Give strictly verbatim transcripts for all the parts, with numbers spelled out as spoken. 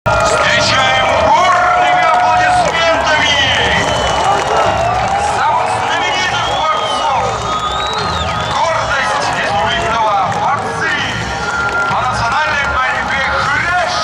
Встречаем бурными аплодисментами самых знаменитых борцов! Гордость республики Тыва, борцы по национальной борьбе, хүреш!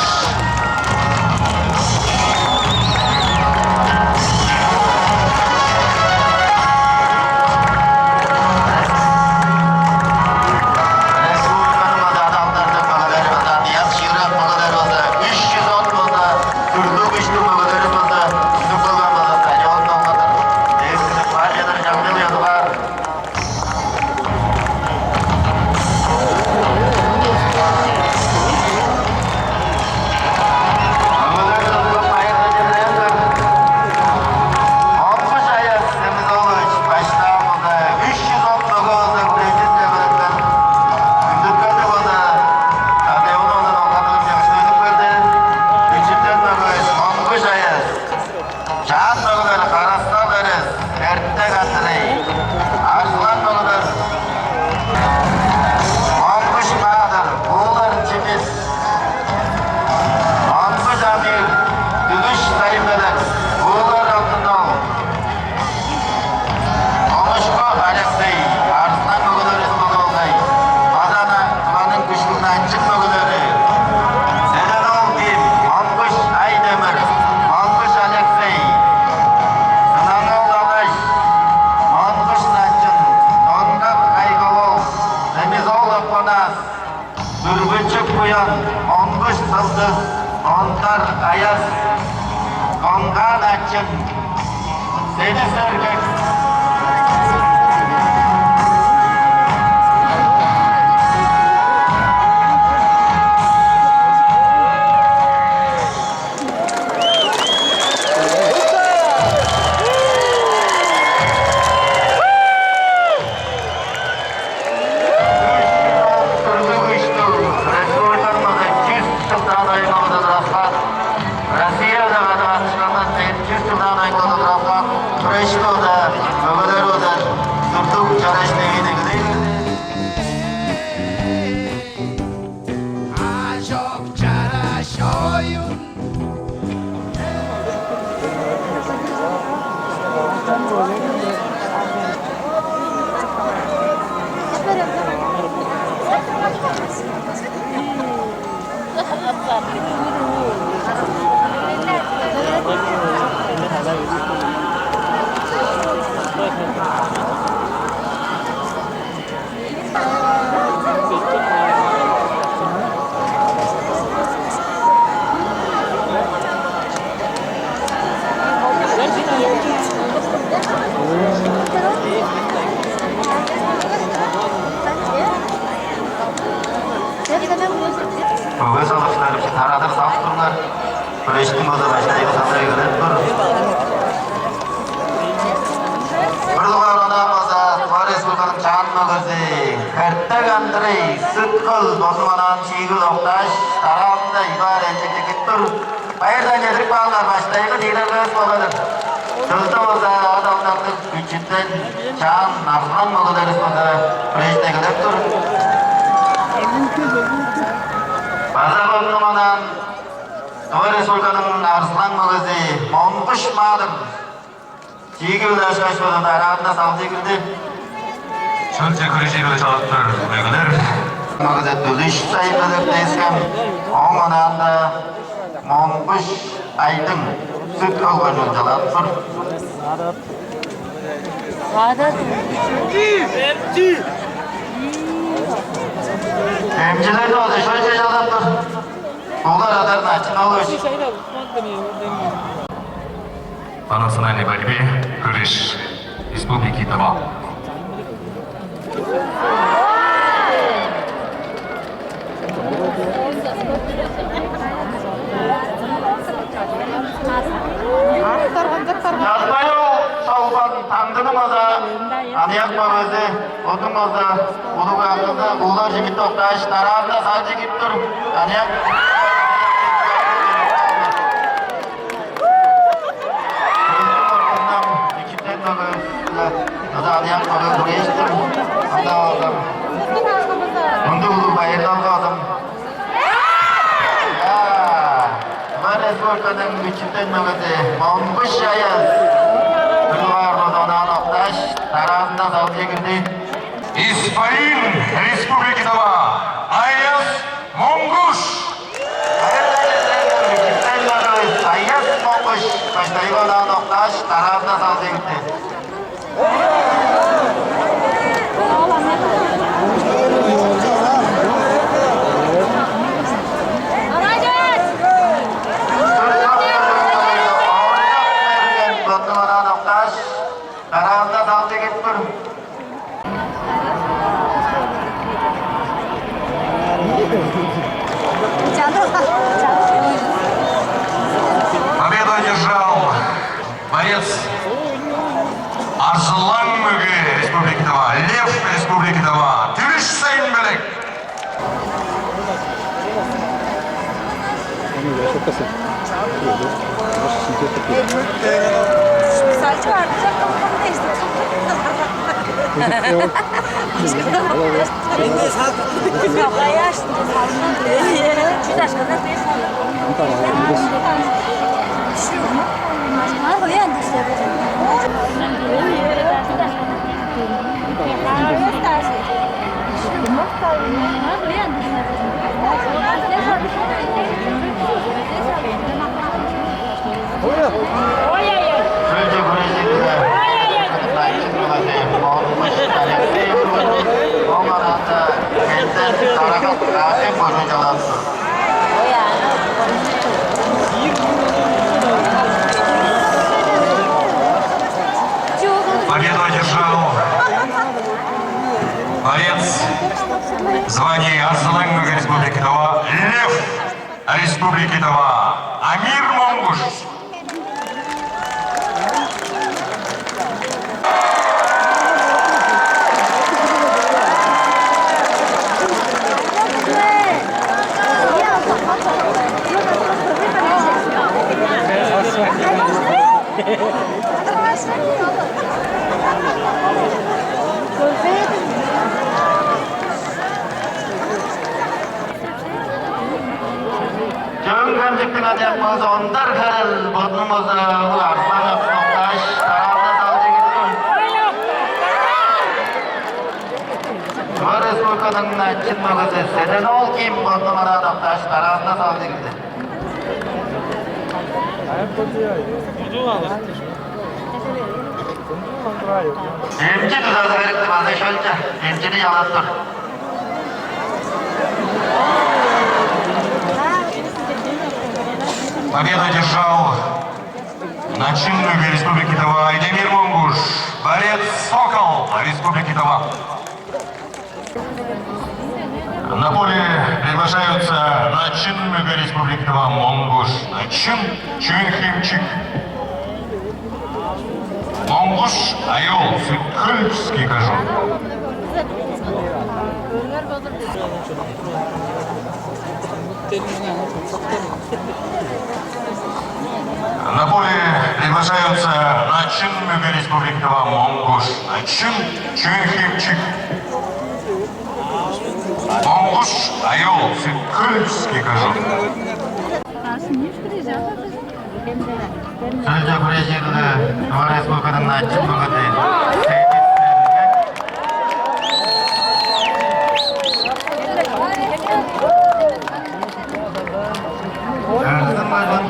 Республиканың база адамдарды мөгелери база, Мыяс Шыырак мөгелери база, үш чүс он база, күрдүг күштүг мөгелери база, үстүп калган база стадион долгадыр. Эскинип бар чыдыр, чаңчыл ёзугаар. Мөгелер тудуп, байырдан чедирип-тир. Монгуш Аяс Семизолович баштаан болза, үш чүс он мөге болза, хүрежинче белеткеш, үндүрткелдиг болза, стадионну болза долгандырып, чыгышты үнүп берди. Үжүнден мөге Монгуш Аяс. Чаан мөгелер Карастал Эрес, Эртек Андрей, Арслан мөгелер Монгуш Маадыр, Уулар Чимис, Монгуш Амир, Дүгүш Сайын-Белек, Уулар Алтын-оол, Омушку Алексей, Арслан мөгелер Республикалгай, база-ла Тываның күштүг начын мөгелери Седен-оол Ким, Монгуш Айдемир, Монгуш Алексей, Сынан-оол Алаш, Монгуш Начын, Донгак Кайгал-оол, Семис-оол Апанас, Дүрбүчүк Буян, Монгуш Сылдыс, Ондар Аяс, Коңгаан Ачын, Седи Сергек. Республикамызда чүс чылдаан айын болуп турар. Россияда кады катышкандан бээр чүс чылдаан айын болуп турар. Күрешти ода, мөгелер ода, сүртүк чараш дегейдегилей. Ажок чараш оюн. Мөге салыкчылары тарадыр салып турлар. Күрештиң болза баштайгы салдыр эгелеп тур. Бир дугаар онаан база Тыва Республиканың чаан мөгези Хертек Андрей, Сүт-Хөл, бодунуң онаан чиигил октааш, дараазында Ивар Элчекчи кирип тур. Байырдан чедирип каалыңар, баштайгы чиирелгевис болгай-дыр. Чылды болза адалдактыг Күчүтен, Чаан, Арзылаң мөгелеривис болза хүрежип эгелеп тур. База бодунуң онаан Тыва Республиканың Арзылаң мөгези Монгуш Маадыр. Чиигил ашкаш болза, араанда салчы кирди. Шынчы күрүжү-биле чалап тур мөгелер. Мөгеде Дүлүш Сайын-Белек дээскем, ооң онаанда Монгуш Айдың, Сүт-Хөл кожуун, чалап тур. Эмчилерни ода шойче чалап тур. Булар адар начын алыш. По национальной борьбе күреш Республики Тыва. Артарган, артарган. Чалбайыл салган таңдыны база аныяк мөгези, бодуң база улуг акылды улар жигит октааш, дараазында салчы кирип тур. Аныяк. Өлүм ортундан ичинден мөгелер, база аныяк мөгелер хүрежип тур. Ында болза, мындыг улуг байырлалга болза. Чаа, бар Республиканың Бичиттен мөгези Монгуш Аяс. Бүрү-баар бодуундан октааш, дараазында залче кирди. Исполин, Республика Тыва, Аяс Монгуш. Бичиттен мөгевис Аяс Монгуш. Баштайгы онаан октааш, дараазында залче кирди. Победу одержал борец Арзылаң мөге Республики Тыва, Лев Республики Тыва, Түрүш Сайын-Белек. Победу одержал борец звания Арзылаң мөге Республики Тыва, Лев Республики Тыва, Амир Монгуш. Чөөн-Хемчиктиң аныяк мөгези Ондар Херел бодунуң муза-, уларзындан октааш, дараазында залче кирди. Тыва Республиканың начын мөгези Седен-оол Ким бодунуң мураан октааш, дараазында залче кирди. Эмчи дузазы берипти база шөлче. Эмчини чалап тур. Победу одержал начын мөге Республики Тыва Айдемир Монгуш, борец Сокол Республики Тыва. На поле приглашаются начын мөге Республики Тыва Монгуш, начын Чөөн-Хемчик. Монгуш Айол, Сүт-Хөлческий кожуун. На поле приглашаются начын мөге Республики Тыва Монгуш, начын Чөөн-Хемчик. Монгуш Айол, Сүт-Хөлческий кожуун. Сөөлче хүрежирлер Тыва Республиканың начын мөгези. Аңзын бажын.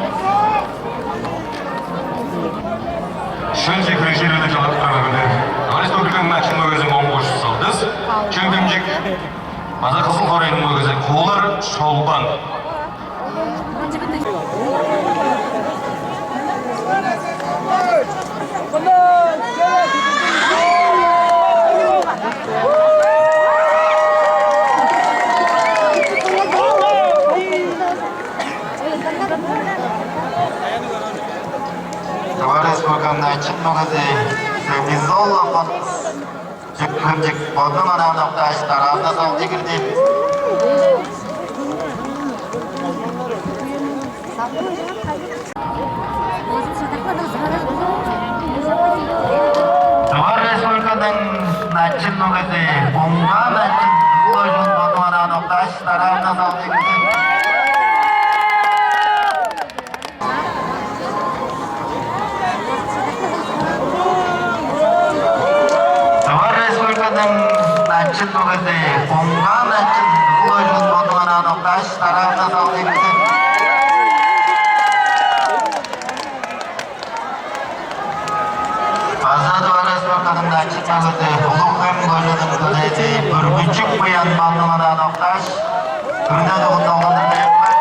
Шынчы хрежирини чалап турар мөгелер. Республиканың начын мөгези Монгуш Сылдыс, Чөөн-Хемчик, база Кызыл хоорайның мөгези Куулар Шолбан. Тыва Республиканың начын мөгези Севмизол Апан Чөөн-Хемчик бодунуң мураан октааш, дараазында залче кирди. Тыва Республиканың начын мөгези, Буңгаа начын, Кызыл кожуун бодунуң мураан октааш, дараазында залче кирди. Мөгези Кунган Начын, Кызыл кожуун, бодунуң анаан октааш, дараазында салып эгелээн. База Тыва Республиканың Начын мөгези, Улуг-Хем кожууннуң төлээзи Бүргүчүк Буян, бодунуң анаан октааш, күрүне дугун долгандыр берип каан.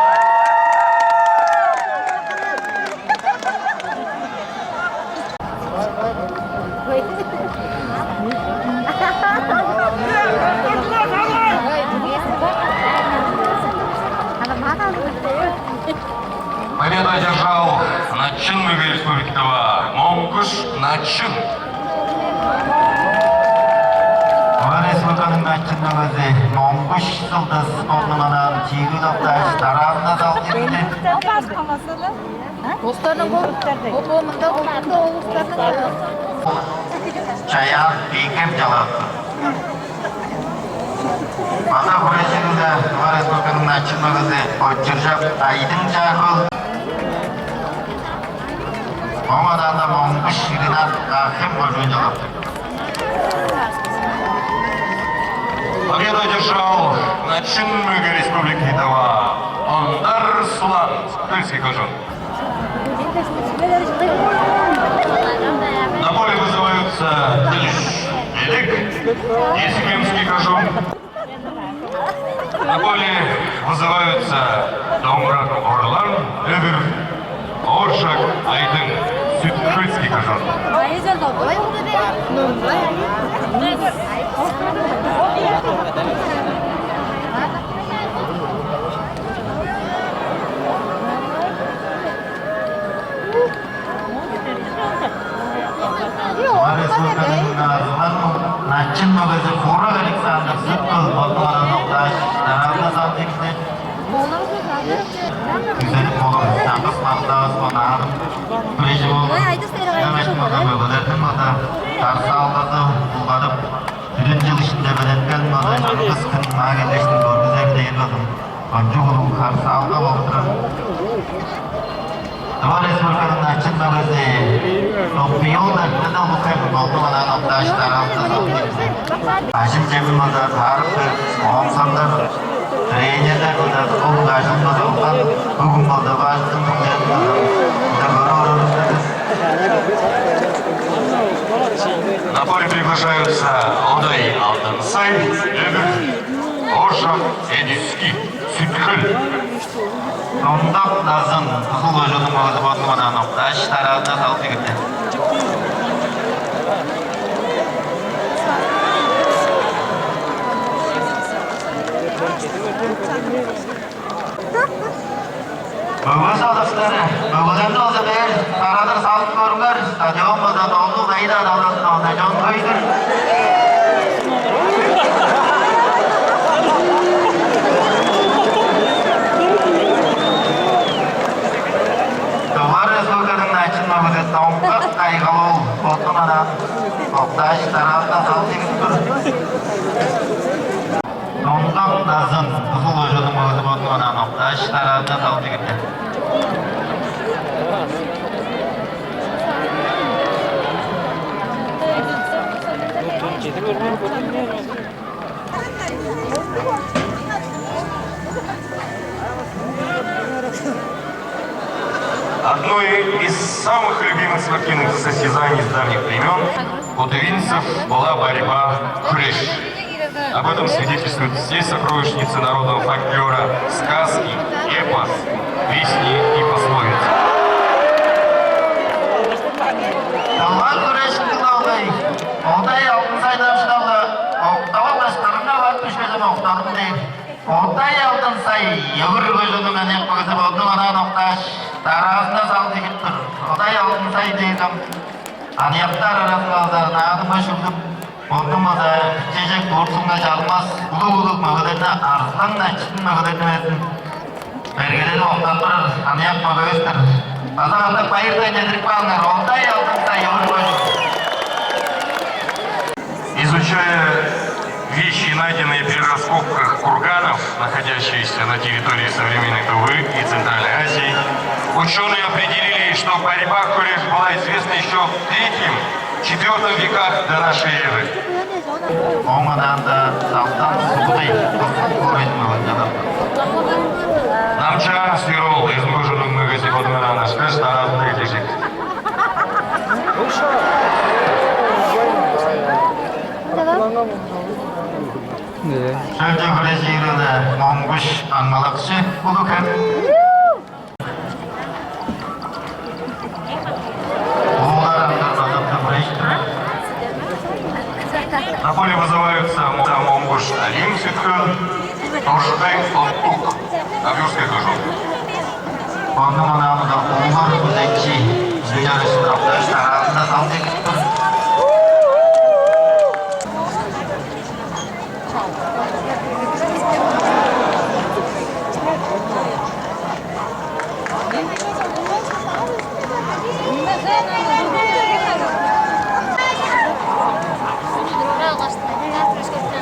Победу одержал Начын мөге Республики Тыва, Монгуш Начын. Тыва Республиканың Начын мөгези Монгуш Сылдыс, бодунуң анаан чиигил октааш, дараазында салып эгелээн. Улустарның бо, бо, бо мында, бо мында улустарның. Чаян Бийкем чалаапты. База хүрежиринде Тыва Республиканың Начын мөгези Очуржап Айдың чаа хөл. Оң адаанда Монгуш Ринат, Каа-Хем кожуун чалаапты. Победу одержал Начын мөге Республики Тыва Ондар Сулан, Тульский кожуун. На поле вызываются Тыш Эдик, Есикемский кожуун. На поле вызываются Домрак Орлан, Өвүр, Ооржак Айдың, Сүт-Хөлский кожуун. Тыва Республиканың Арзылаң Начын мөгези Хурак Александр Сүт-Хөл, бодунуң анаан октааш, дараазында салып эгелээн. Күзелип болур, чаңгыс мактавыс бо наадым. Күрежи болур. Ынчангаш мында мөгелерниң мында харыысалгазы улгадып, бүдүн чыл иштинде белеткелин база чаңгыс хүн маа келгештиң көргүзери дээр болзун. Кончуг улуг харыысалга болуп турар. Тыва Республиканың Начын мөгези Топпуйол Дартыны, Улуг-Хем, бодунуң анаан октааш, дараазында салып эгелээн. Ажыл-чемин база таарып берип, спонсорлар, тренерлер база, ол ажылын база кылган, бөгүн база бажыңның түңнелин база мында көрүп орарывыс-тыр бис. На поле приглашаются Одай Алдынсай, Өвүр, Ооржак Эдиски, Сүт-Хөл. Доңгак Назын, Кызыл кожууннуң мөгези, бодунуң анаан октааш, дараазында салып эгелээн. Мөге салыкчылары, мөгелерни база бээр тарадыр салып көрүңер, стадион база долдуг, кайда-даа талазында база чон хөй-дүр. Тыва Республиканың Начын мөгези Доңгак Кайгал-оол, бодунуң анаан октааш, дараазында салып эгелээн-дир. Доңгак Назын, Кызыл кожууннуң мөгези, бодунуң анаан октааш, дараазында салып эгелээн. Одной из самых любимых спортивных состязаний с давних времён у тувинцев была борьба, куреш. Об этом свидетельствуют все сокровищницы народного фольклора, сказки, эпос, песни и пословицы. Тыва күреш кылалгай Одай Алдынсайдан шыдалга октавалгаш, кырынга барып дүшкежен октадым дээр. Одай Алдынсай, Өвүр кожууннуң аныяк мөгези, бодунуң анаан октааш, дараазында салып эгелээн-дир. Одай Алдынсай дээрге ам аныяктар аразынга база наадымга шүглүп, бодунуң база бичежек дурт-сынга чалынмас улуг-улуг мөгелерни, арзылаң начын мөгелерни безин бергеденип октап турар аныяк мөгевис-тир. База катап байырдан чедирип каалыңар, Одай Алдынсай, Өвүр кожуун. Изучая вещи, найденные при раскопках курганов, находящиеся на территории современной Тувы и Центральной Азии, учёные определили, что борьба куреш была известна ещё в третьем, четвёртом веках до нашей эры. Оон аңаа-даа Салтан Субудай, Тоску хоорайның мөгези. Намчаан Сиир-оол, Эрзин кожууннуң мөгези, бодунга даан ашкаш, дараазында эдержик. Шөлче хүрежири-биле Монгуш Аңмалакчы, Улуг-Хем. Улуглар аңгы база-ла хүрежип турар. На поле вызываются Монгуш Алим, Сүт-Хөл, Доржудай Оттук, Объюрский кожуун. Ону мынамыда улуглар күзетчи, үжү чарыш тырыпташ, дараазында салып эгелеп тур.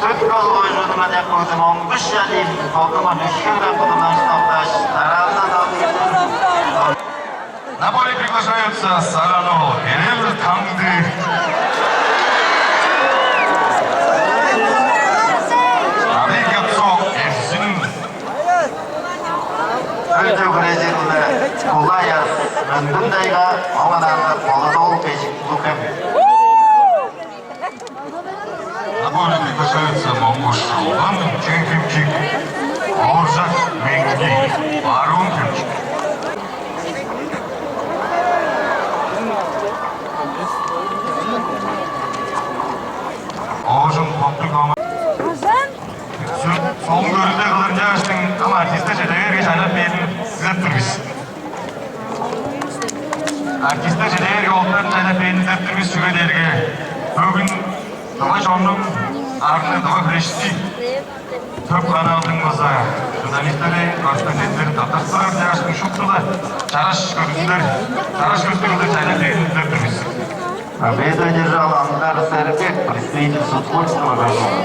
Сүт-Хөл кожууннуң аныяк мөгези Монгуш Алим, болдума нүшкүлден кудумнашып окташ, дараазында салып. На поле приглашаются Саран-оол Херел, Таңды, Арыг Кепсо, Эрзин. Шөлче хүрежири-биле Кулай Аяс, Мөңгүн-Тайга, оон аңгы Болат-оол Бежик, Улуг-Хем. На поле приглашаются Монгуш Шолбан, Чөөн-Хемчик, Ооржак Меңги, Барыын-Хемчик. Оожум Хоптуг Омар. Сүрт солун көрүлде кылыр чааштың ам артистер чеде бээрге, чайлап бээрин дилеп тур бис. Артистер чеде бээрге, олуттарын чайлап бээрин дилеп тур бис, чүге дээрге бөгүн тыва чоннуң арны, тыва хүрешти төп каналдың база журналистери, корреспонденттери таптап турар чааштың шупту-ла чараш көрүзүнде, чараш көстүглер чайлап бээрин дилеп тур бис. Победу одержал Андар Сергек, представитель Сут-Хольского района.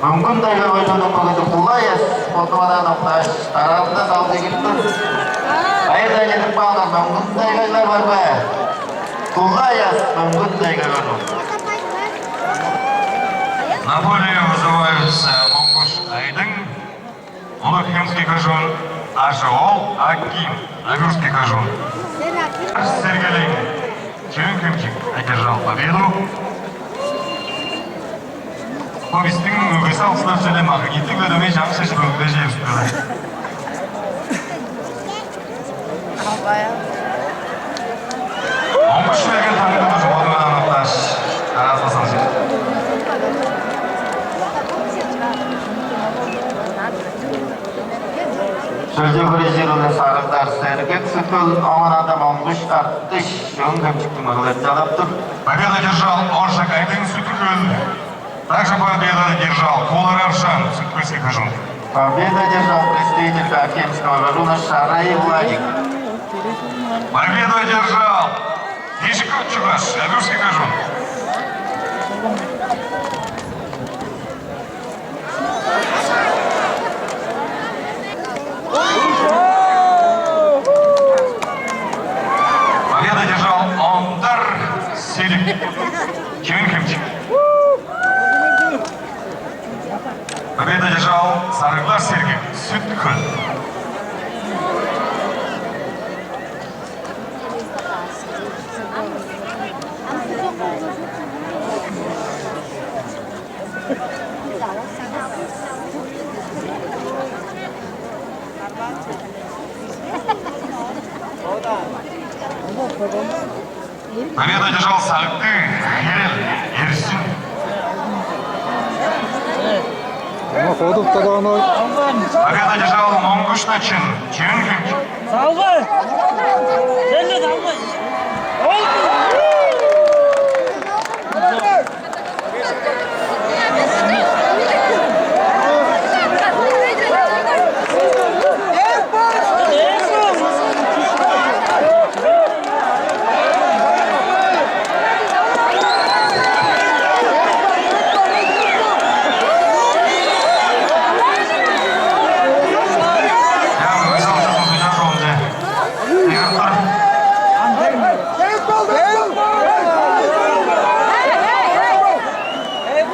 Мөңгүн-Тайга кожууннуң мөгези Кулай Аяс, болду-ла даан октааш, дараазында салып эгелеп тур. Байыр-даа чедирип каалыңар, мөңгүн-тайгалар бар бе? Кулай Аяс, Мөңгүн-Тайга кожуун. На поле вызываются Монгуш Айдың, Улуг-Хемский кожуун, Ажы-оол Аким, Объюрский кожуун. Сергелең, Чөөн-Хемчик, одержал победу. Бо бистиң мөгези алыксынар чүве, магниттиг-биле дөмей чаңгыс чеже бөгүнде чедип тур. Монгуш берген таңды кожуун, бодунга даан октааш, дараазында салып эгелеп. Шөлче хүрежири-биле Сарыгдар Сергек, Сүт-Хөл, оон аңгы Монгуш Артыш, Чөөн-Хемчиктиң мөгелерин чалап тур. Победу одержал Ооржак Айдың, Сүт-Хөл. Также победу одержал Куулар Аржаан, Сүт-Хөлский кожуун. Победу одержал представитель Хем-Хемского района Шарай Владик. Победу одержал Кижиков Чугаш, Объюрский кожуун. Победу одержал Ондар Селим, Чөөн-Хемчик. Победу одержал Сарыглар Сергек, Сүт-Хөл. Победу одержал Сагды Херел, Эрзин. Ама ходуп кадаан ой. Победу одержал Монгуш Начын, Чөөн-Хемчик. Албай! Келди, албай!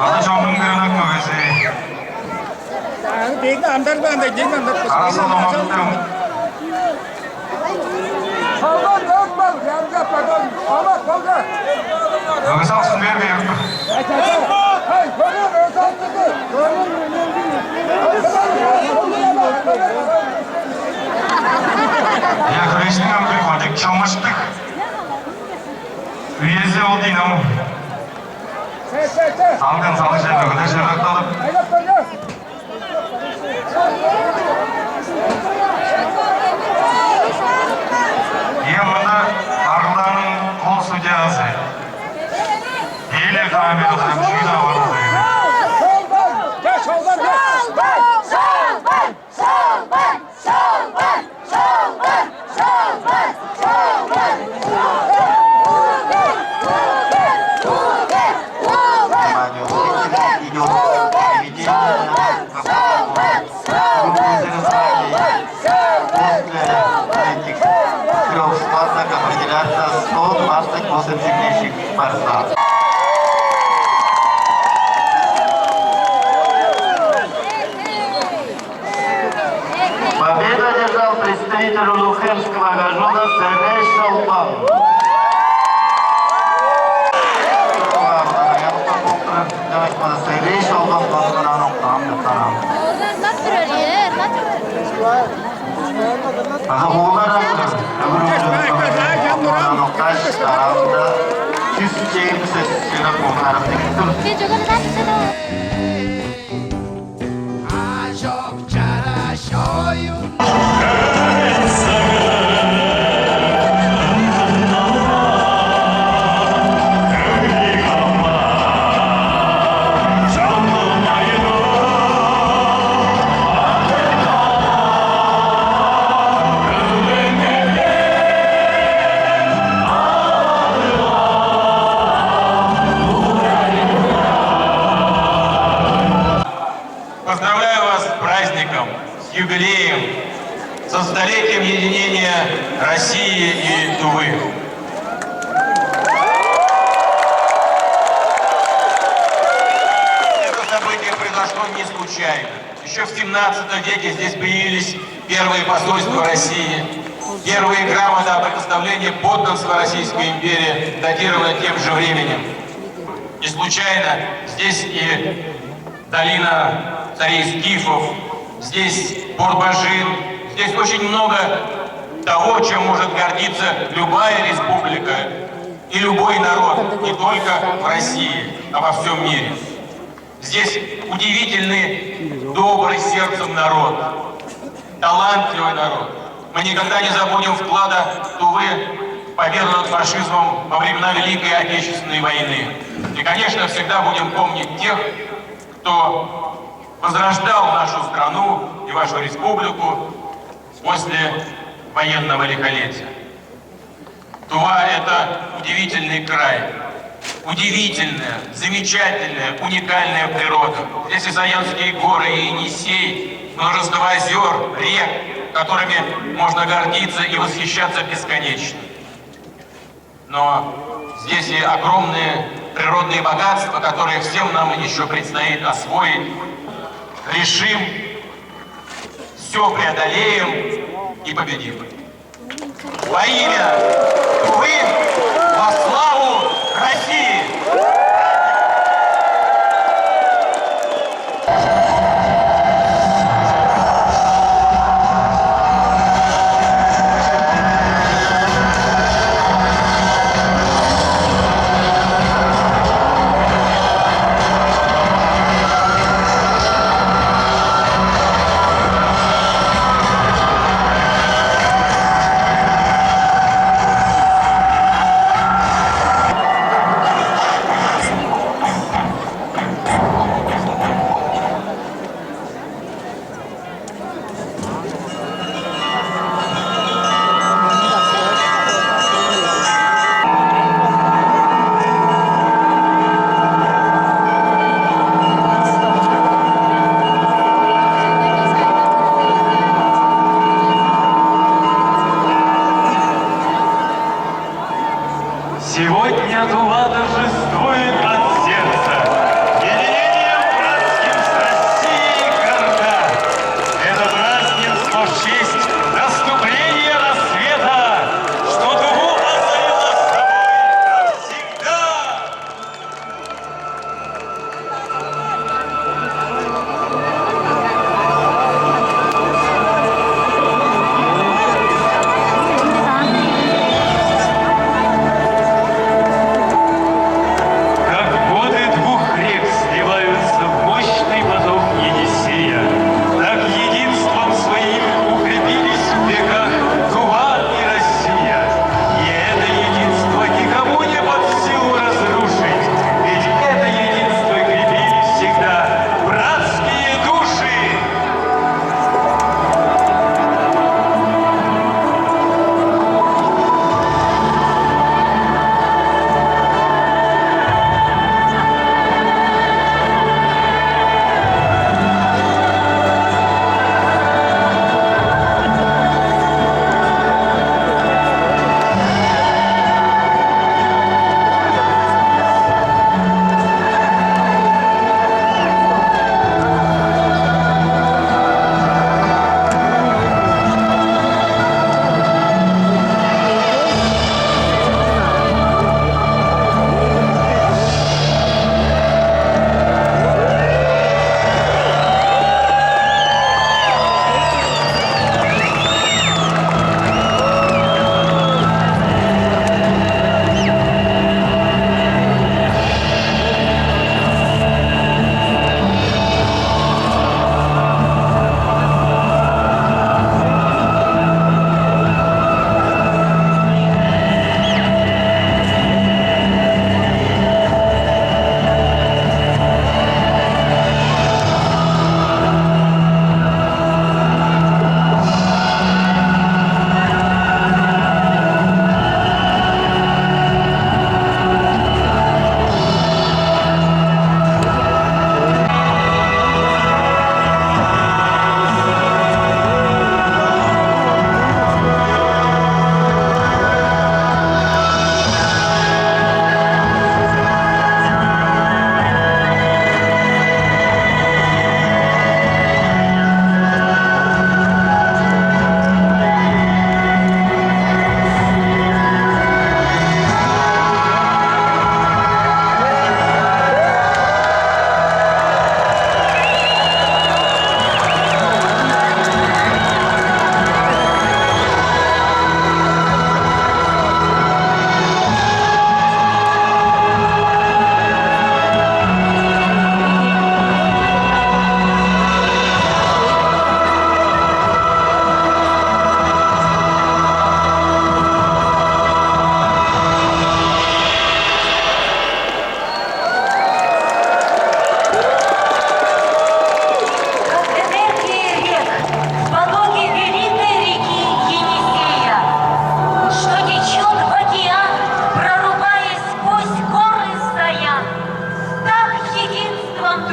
Аны чоннуң кырынак мөгези. Дегин андарбаанда, дегин андарбаанда. Араса домактың. Салган дөрт балл, ярымга падан, ала колга. Өгүс алсын бер бер. Ай, көрөр, өз алтыды. Я, күрештиң амдыг мадек чамыштык. Үези ол дейн ам. Салган салыш эме, кыдаш ыракталып. Ийе, мында Аргылааның кол судьязы. Телекамералар чүү-даа бар. Внимание, зрители, идёт приведение. После этих трёх схваток определятся сто двадцать восемь сильнейших борца. Победу одержал представитель улуг-хемского кожууна Сергей Шолбан. Давай, Сергей Шолбан, Аза хуулар аңгы, өвүр-өвүр нокташ, араанда чүс чээрби сес чылдыр кулунарып дигиттим. Ачок чараш оюн. Поздравляю вас с праздником, с юбилеем, со столетием единения России и Тувы. Это событие произошло не случайно. Еще в семнадцатом веке здесь появились первые посольства России, первые грамоты о предоставлении подданства Российской империи, датированы тем же временем. Не случайно здесь и долина царей скифов, здесь Бурбажин, здесь очень много того, чем может гордиться любая республика и любой народ, не только в России, а во всем мире. Здесь удивительный, добрый сердцем народ, талантливый народ. Мы никогда не забудем вклада Тувы в победу над фашизмом во времена Великой Отечественной войны. И, конечно, всегда будем помнить тех, кто возрождал нашу страну и вашу республику после военного лихолетия. Тува — это удивительный край, удивительная, замечательная, уникальная природа. Здесь и Саянские горы, и Енисей, множество озёр, рек, которыми можно гордиться и восхищаться бесконечно. Но здесь и огромные природные богатства, которые всем нам ещё предстоит освоить. Решим, всё преодолеем и победим. Во имя Тувы, во славу России!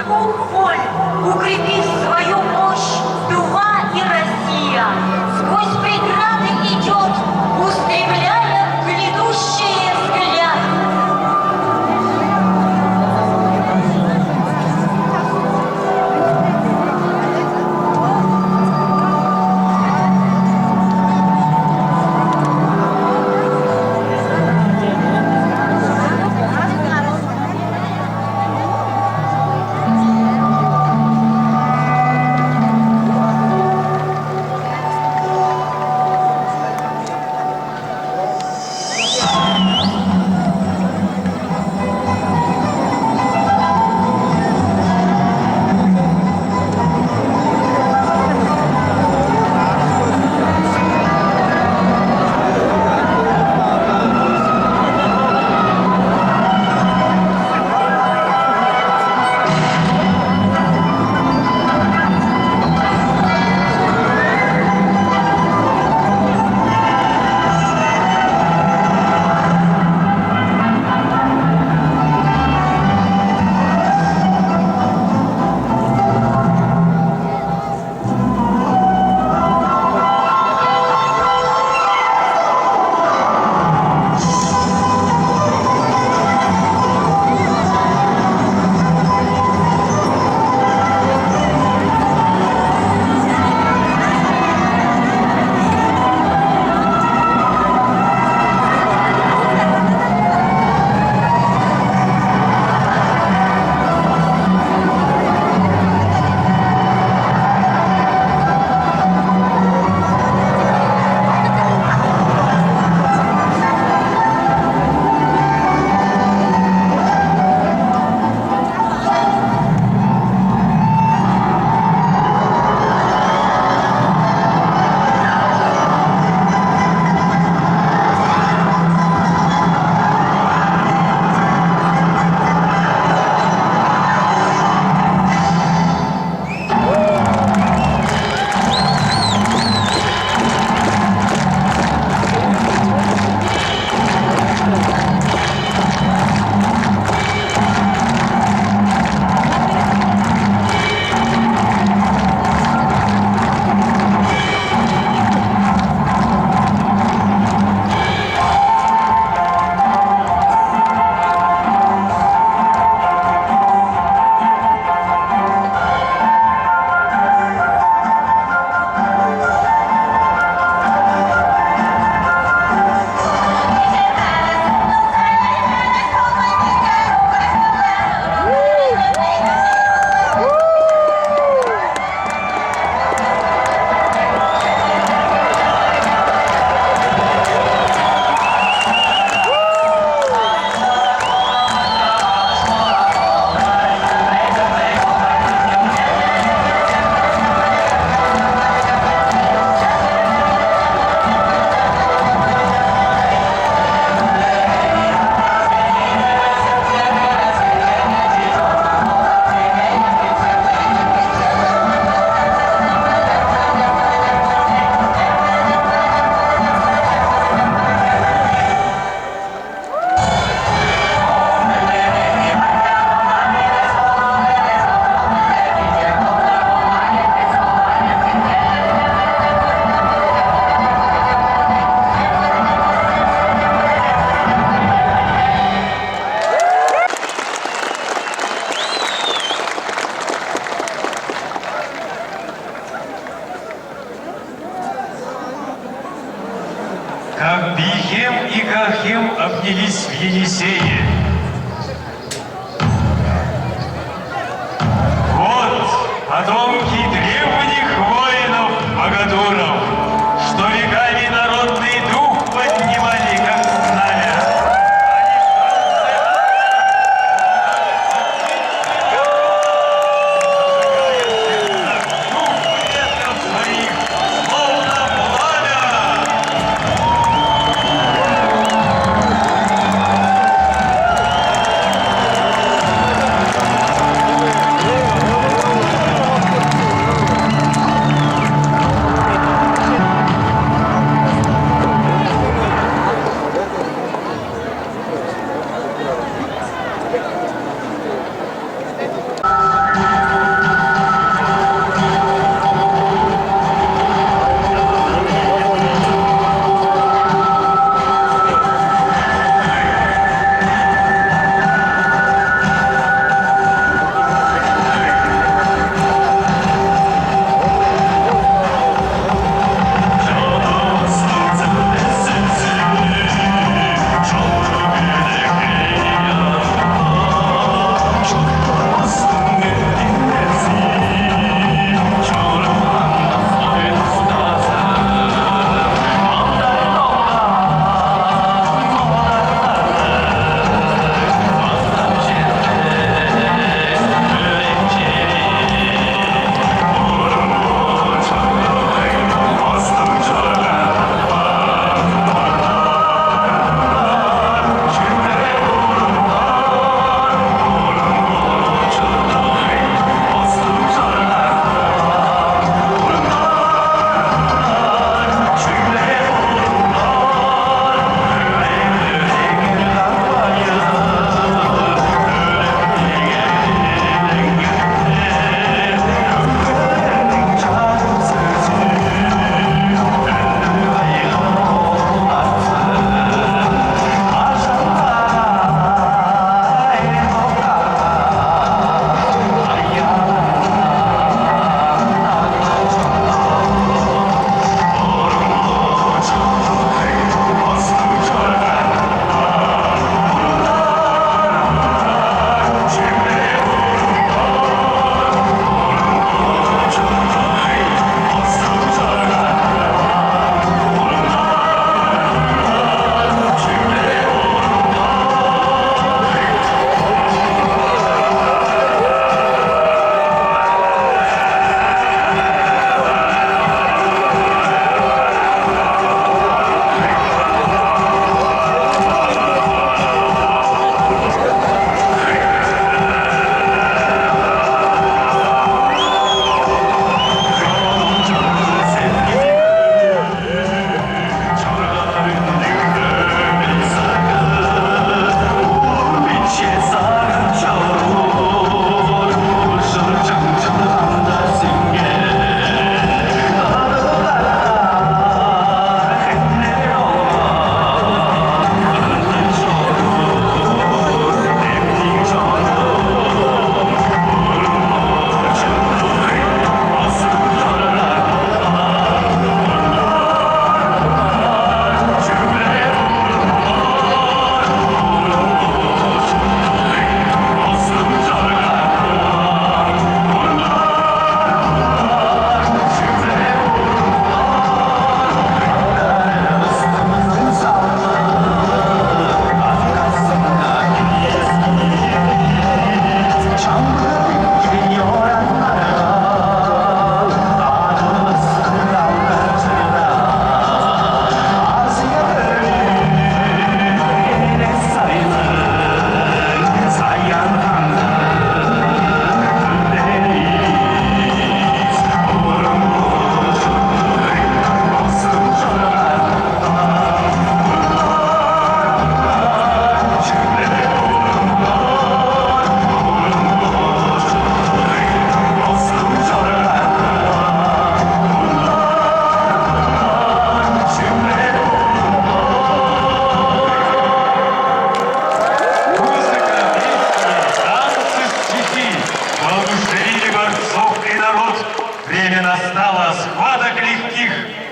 Боль, укрепив свою мощь, Тува и Россия, сквозь преграды идёт, устремляя гнетущие взгляд. Как Бийхем и Гахем обнялись в Елисее. Вот потомки древних воинов Богатуров, что веками народный дух поднимали, как знамя.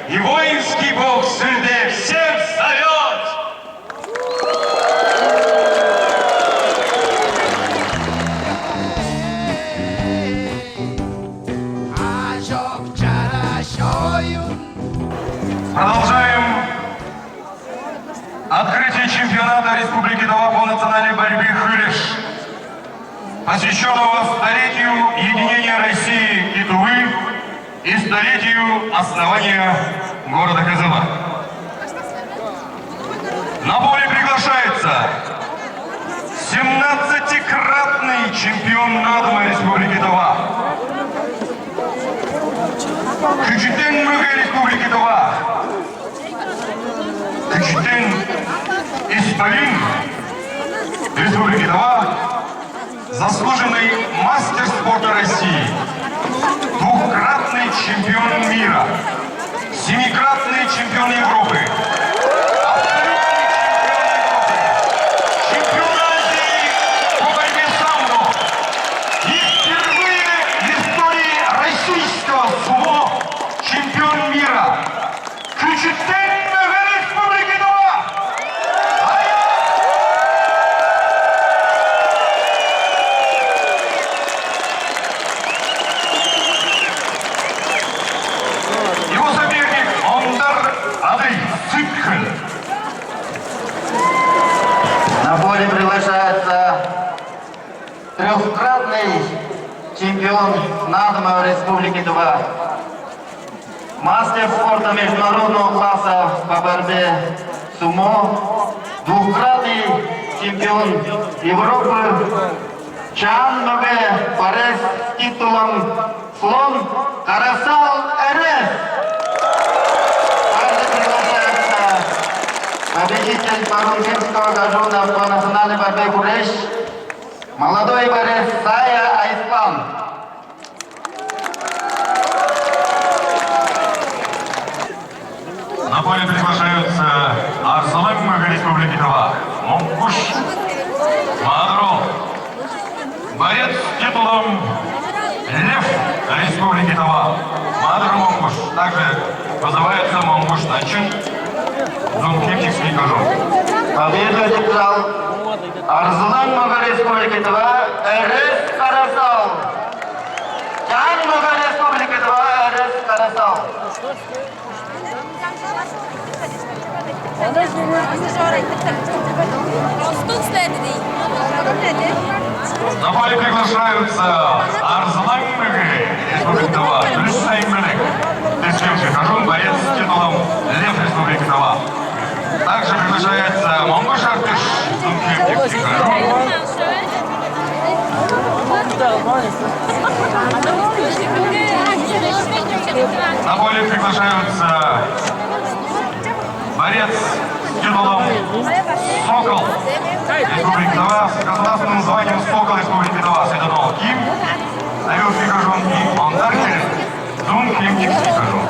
И воинский бог Сүлде всех зовёт! Продолжаем открытие чемпионата Республики Тыва по национальной борьбе «Хырыш», посвящённого столетию единения России и Тувы и столетию основания города Кызыла. На поле приглашается семнадцатикратный чемпион Надума Республики Тыва, Күчүтен мөге Республики Тыва, Күчүтен Исполин Республики Тыва, заслуженный мастер спорта России, двукратный чемпион мира, семикратный чемпион Европы, абсолютный чемпион Европы, чемпион Азии по борьбе самбо и впервые в истории российского сумо чемпион мира. Күчүтен мөге Республики Тыва! Его соперник Ондар Адрей, Сүт-Хөл. На поле приглашается трёхкратный чемпион Надума Республики Тыва, мастер спорта международного класса по борьбе сумо, двукратный чемпион Европы, Чаан мөге борец с титулом Слон Карасал Эрес. Также приглашается победитель Барыын-Хемского кожууна по национальной борьбе хүреш, молодой борец Сая Айслан. На поле приглашаются Арзылаң мөге Республики Тыва, Монгуш Маадыр-оол. Борец с титулом Лев Республики Тыва, Маадыр Монгуш. Также вызывается Монгуш Начын, Зунгхемчикский кожуун. Победу одержал Арзылаң мөге Республики Тыва Эрес Карасал. Чаан мөге Республики Тыва Эрес Карасал. На поле приглашаются Арзылаң мөге Республики Тыва Дүлүш Саймелек, Тес-Хемчик кожуун, борец с титулом Лев Республики Тыва. Также приглашается Монгуш Артыш, Зунгхемчикский кожуун. На поле приглашаются борец с титулом Сокол Республики Тыва, с государственным званием Сокол Республики Тыва, Седонол Ким, Навилский кожуун, и Ондар Херес, Зунгхемчикский кожуун.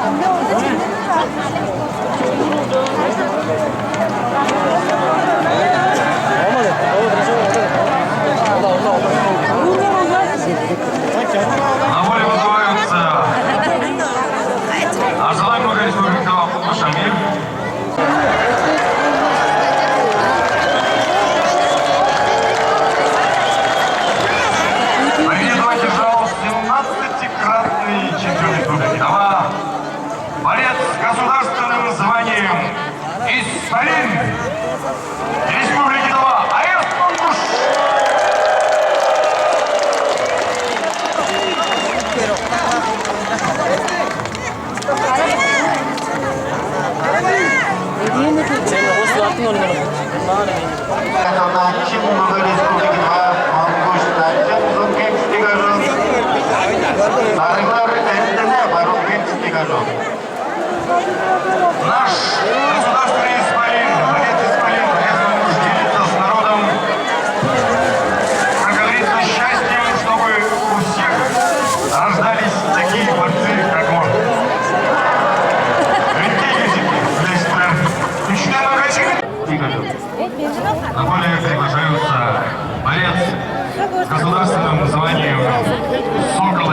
На воле вызываются Арзылаң мөге Республики Тыва Монгуш Шамиль. Победу одержал семнадцатикратный чемпион Республики Тыва, борец с государственным званием из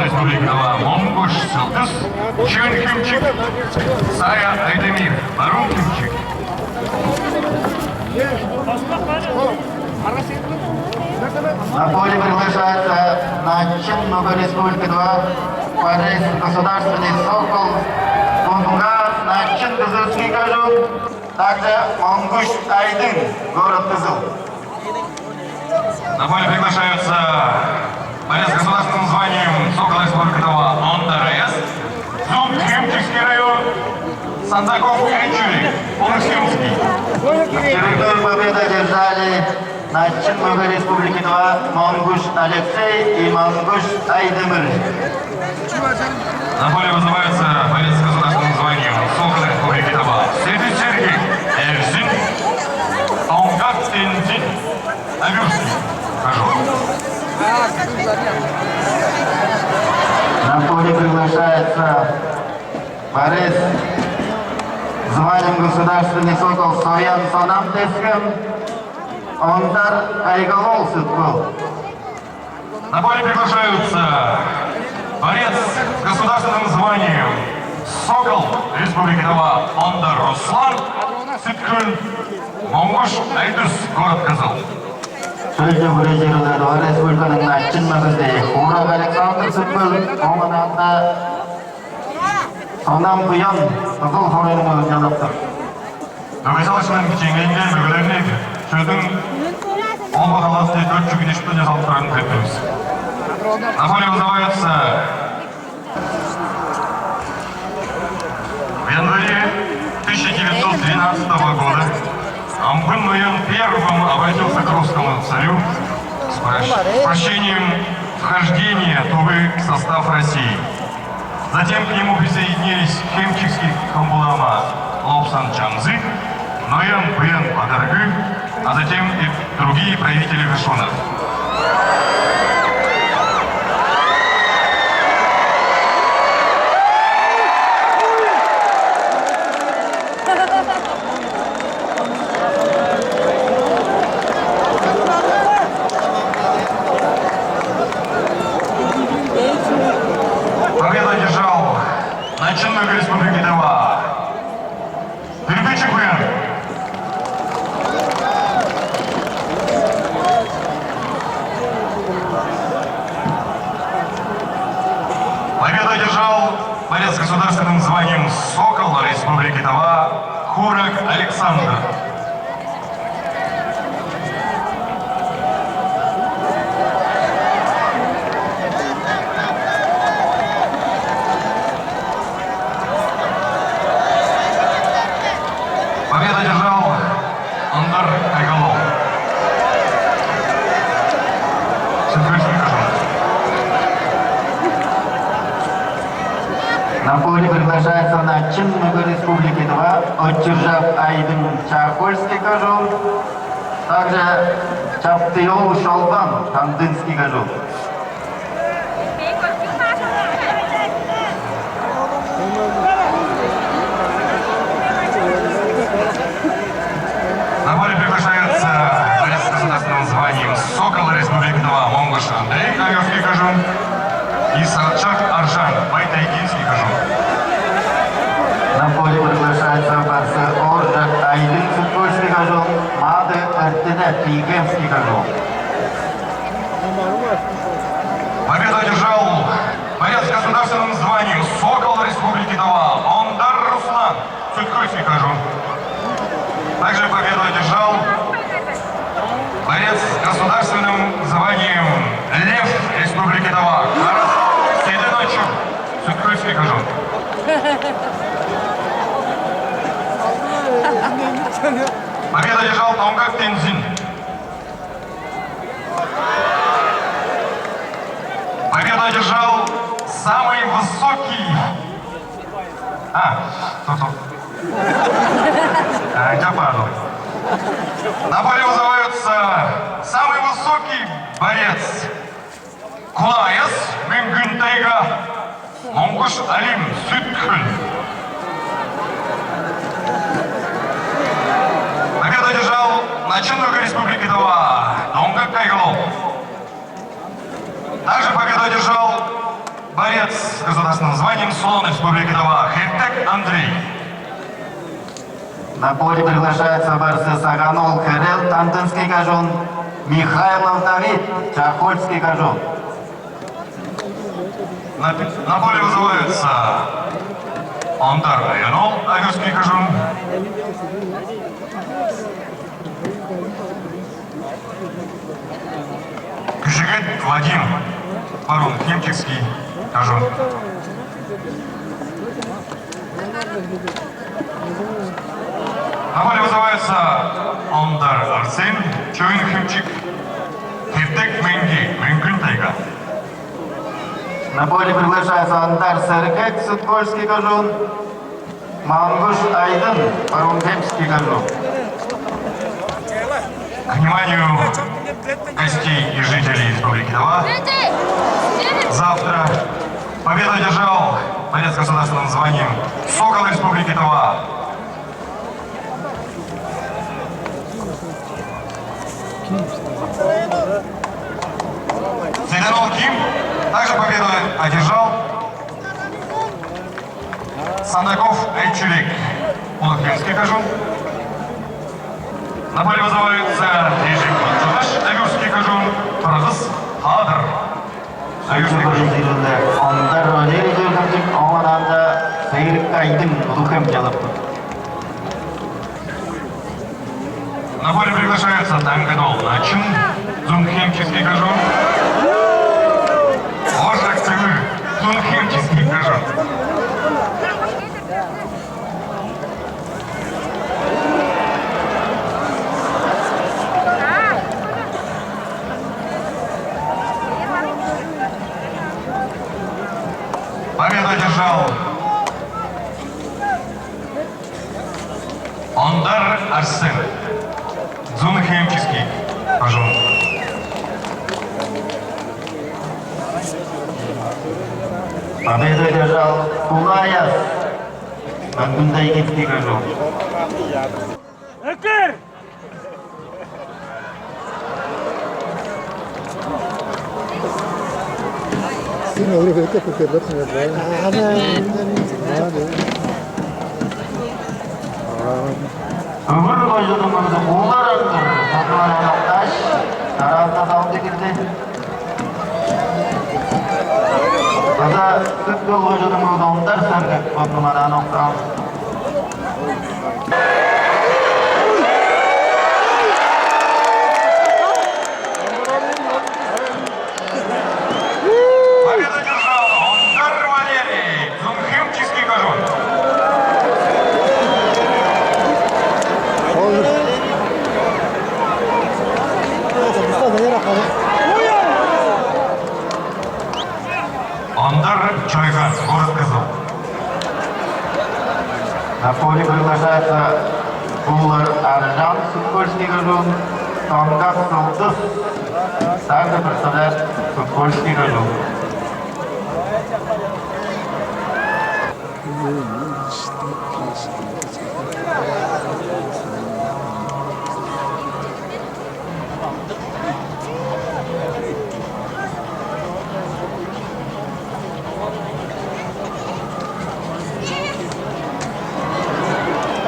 Республикага Монгуш Сылдыс, Чөөн-Хемчик, Сая Айдемир, Барыын-Хемчик. На поле приглашается Начын Мөге Республики два, борец государственный Сокол Кунгар Начын, Кызылский кожуун, также Монгуш Айдын, город Кызыл. На поле приглашаются борец с государственным званием Сокол Республики два Ондар Аяс, Зуб, Хемчикский район, Сандаков Энчури, Улус-Хемский. Очередную победу одержали Начын Мөге Республики два Монгуш Алексей и Монгуш Айдемир. На поле вызываются борец с государственным званием Сокол Республики два Сети Сергей, Эрзин, Тонгак Тензин, Алюшкин, Кожуун. На поле приглашается борец с званием государственный Сокол Соян Сонам Тескен, Ондар Кайгал-оол Сүт-Хөл. На поле приглашаются борец с государственным званием Сокол Республики Тыва Ондар Руслан, Сүт-Хөл, Монгуш Айдыс, город Кызыл. Шөлче хүрежириңерге Тыва Республиканың Начын мөгези Хурак Александр Сүт-Хөл, оон аңаа Сонам Буян, Кызыл хоорайның мөгезин чалап тур. Мөге салыкчының чемгеленген мөгелерни чөлдүң он бо талазы дөрт чүгүн ишпинче салып турарын билип тур бис. На поле вызываются в январе тысяча девятьсот двенадцатого года Амгын Ноян первым обратился к русскому царю с прощ-, с прощением вхождения Тувы в состав России. Затем к нему присоединились Хемчикский Хамбулаама Лопсан Чамзы, Ноян Буян Бадаргы, а затем и другие правители кожуунов. Победу одержал Начын мөге Республики Тыва Дирбичи Буян. Победу одержал борец с государственным званием Сокол Республики Тыва Хурак Александр. Победу одержал Ондар Кайгал-оол. Сүт-Хөлдүң кожуун. На поле приглашается Начын мөге Республики Тыва Очуржап Айдың, Чаа-Хольский кожуун, также Чаптый-оол Шолбан, Тандынский кожуун. На поле приглашается борец с государственным званием Сокол Республики Тыва Монгуш Андрей, Ковёрский кожуун, и Сарчак Аржан, Бай-Тайгинский кожуун. На поле приглашается борец Очуржап Айдың, Сүт-Хольский кожуун, Мады Эртене, Тыйгенский кожуун. Победу одержал борец с государственным званием Сокол Республики Тыва Ондар Руслан, Сүт-Хольский кожуун. Также победу одержал борец с государственным званием Лев Республики Тыва Карас Седен-Очур, Сүт-Хольский кожуун. Победу одержал Тонгак Тензин. Победу одержал самый высокий... А, стоп, стоп. А, я падал. На поле вызываются самый высокий борец. Кулаев Мөңгүн-Тайга, Монгуш Алим, Сүт-Хөл. Победу одержал Начын мөге Республики Тыва Донгак Кайгал-оол. Также победу одержал Борец с государственным званием «Слон Республики Тыва» Хертек Андрей. На поле приглашается борцы Саганул Кирилл, Тандынский кожуун, Михайлов Давид, Чахольский кожуун. На, на поле вызываются Ондар Аян-оол, Аюрский кожуун, Күжүгет Вадим, Барыын-Хемчикский кожуун. На поле вызывается Ондар Арсен, Чөөн-Хемчик, Хертек Меңги, Мөңгүн-Тайга. На поле приглашается Ондар Сергек, Сыктывкарский кожуун, Мангуш Айдын, Барыын-Хемчикский кожуун. К вниманию гостей и жителей Республики Тыва. Завтра победу одержал борец с государственным званием «Сокол Республики Тыва». Седен-оол Ким также победу одержал. Сандаков Айчүрек, Улуг-Хемский кожуун. На поле вызываются Режим Чудаш, Аюрский кожуун, Кыргыз Хадыр, Аюрский кожуун. Ондар Валерий Чөөн-Хемчик, оон аңаа Сейрик Айдың, Улуг-Хем, чалап тур. На поле приглашаются Таңгы-оол Начын, Зун-Хемчикский кожуун, Ожак Төгүл, Зун-Хемчикский кожуун. Победу одержал Ондар Арсен, Зун-Хемчикский кожуун. Победу одержал Кулаяс, Мөңгүн-Тайгинский кожуун. Экер! Син олуруп эки көтерлер сен. Ана. Ана. Өвүр кожууннуң мурнунда Куулар Аңгыр, бодунуң анаан октааш, дараазында салып кирди. База Сүт-Хөл кожууннуң мурнунда Ондар Саргак, бодунуң анаан октаан. Победу одержал Ондар Валерий, Зун-Хемчикский кожуун. Ондар Чойган, город Кызыл. На поле приглашается Куулар Аржан, Сүт-Хөлский кожуун, Тонгак Сылдыс, также представляет Сүт-Хөлский кожуун.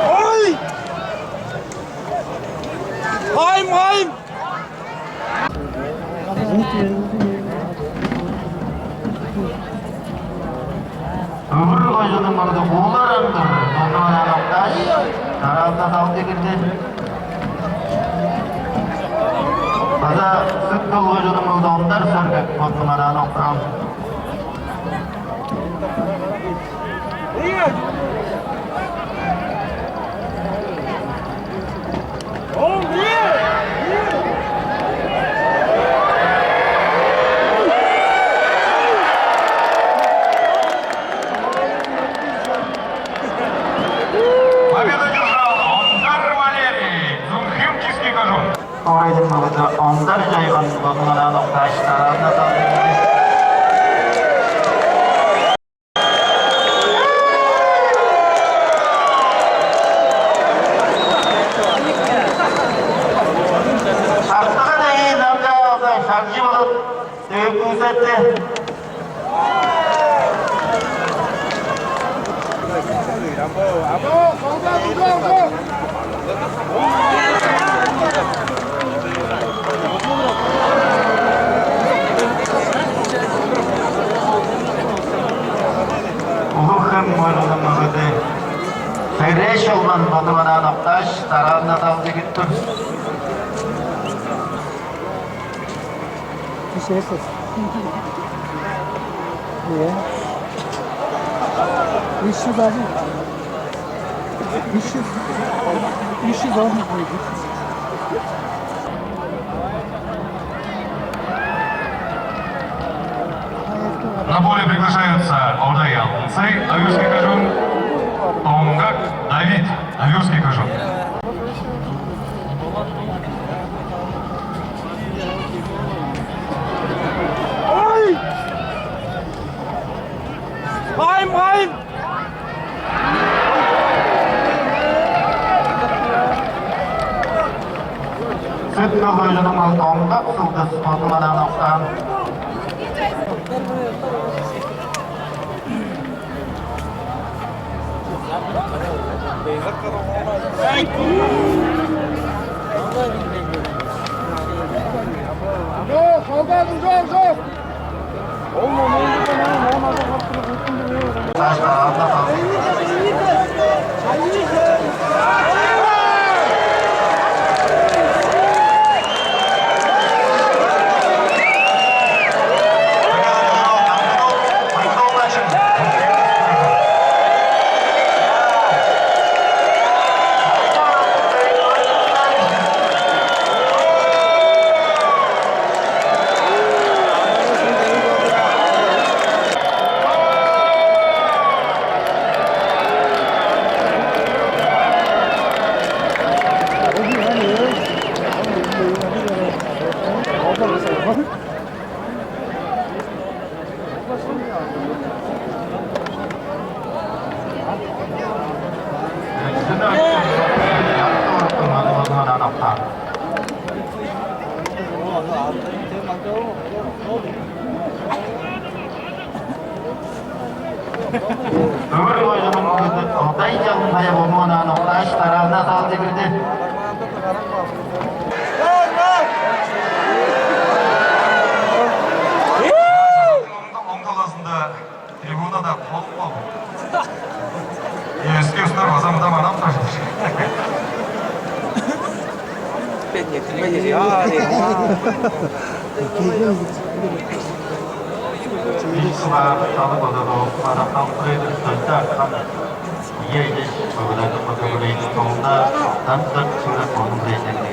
Ой! Хайм, хайм! Өвүр кожууннуң мурнунда Куулар Аңгыр, бодунуң анаан октааш, дараазында салып кирди. База Сүт-Хөл кожууннуң мурнунда Ондар Саргак, бодунуң анаан октаан. Победу одержал Ондар Валерий, Зун-Хемчикский кожуун. Орайдың мөгүзү Ондар Чойган бодунуң анаан октааш, дараазында салып кирди. Артыгы деңээ намчаа алза, шагжы болуп, дөөп күүсетти. Улуг-Хем кожууннуң мөгези Херээш Олман бодунуң анаан октааш, дараазында салчы кирип тур. Кишээсиз. Iya. Иши бажы. Иши. Иши зор. На поле приглашаются Алдай Алтынсай, Аюрский кожуун, Тонгак Давид, Аюрский кожуун. Ой! Хайым, хайым! Сүт-Хөл кожууннуң Тонгак Сылдыс бодунуң анаан октаан. Жок, солдат, жок, жок. Ол моментте мен, мен азыр каптырып өттүм деп. Өвүр кожууннуң мөгези Алдай Чалымбаев бодунуң анаан октааш, дараазында салчы кирди. Оң талазында трибунада холуп калды. Эски улустар база мында манап турар. Беднетиме ери, а, ери. Бир кылаап салып одадып, мадакталып тур эдир, сөстү арткан. Ийе, ийе, мөгелерниң мөге-бүрээзиниң соонда дан дөрт чүве бодунуң бүрээзиниң.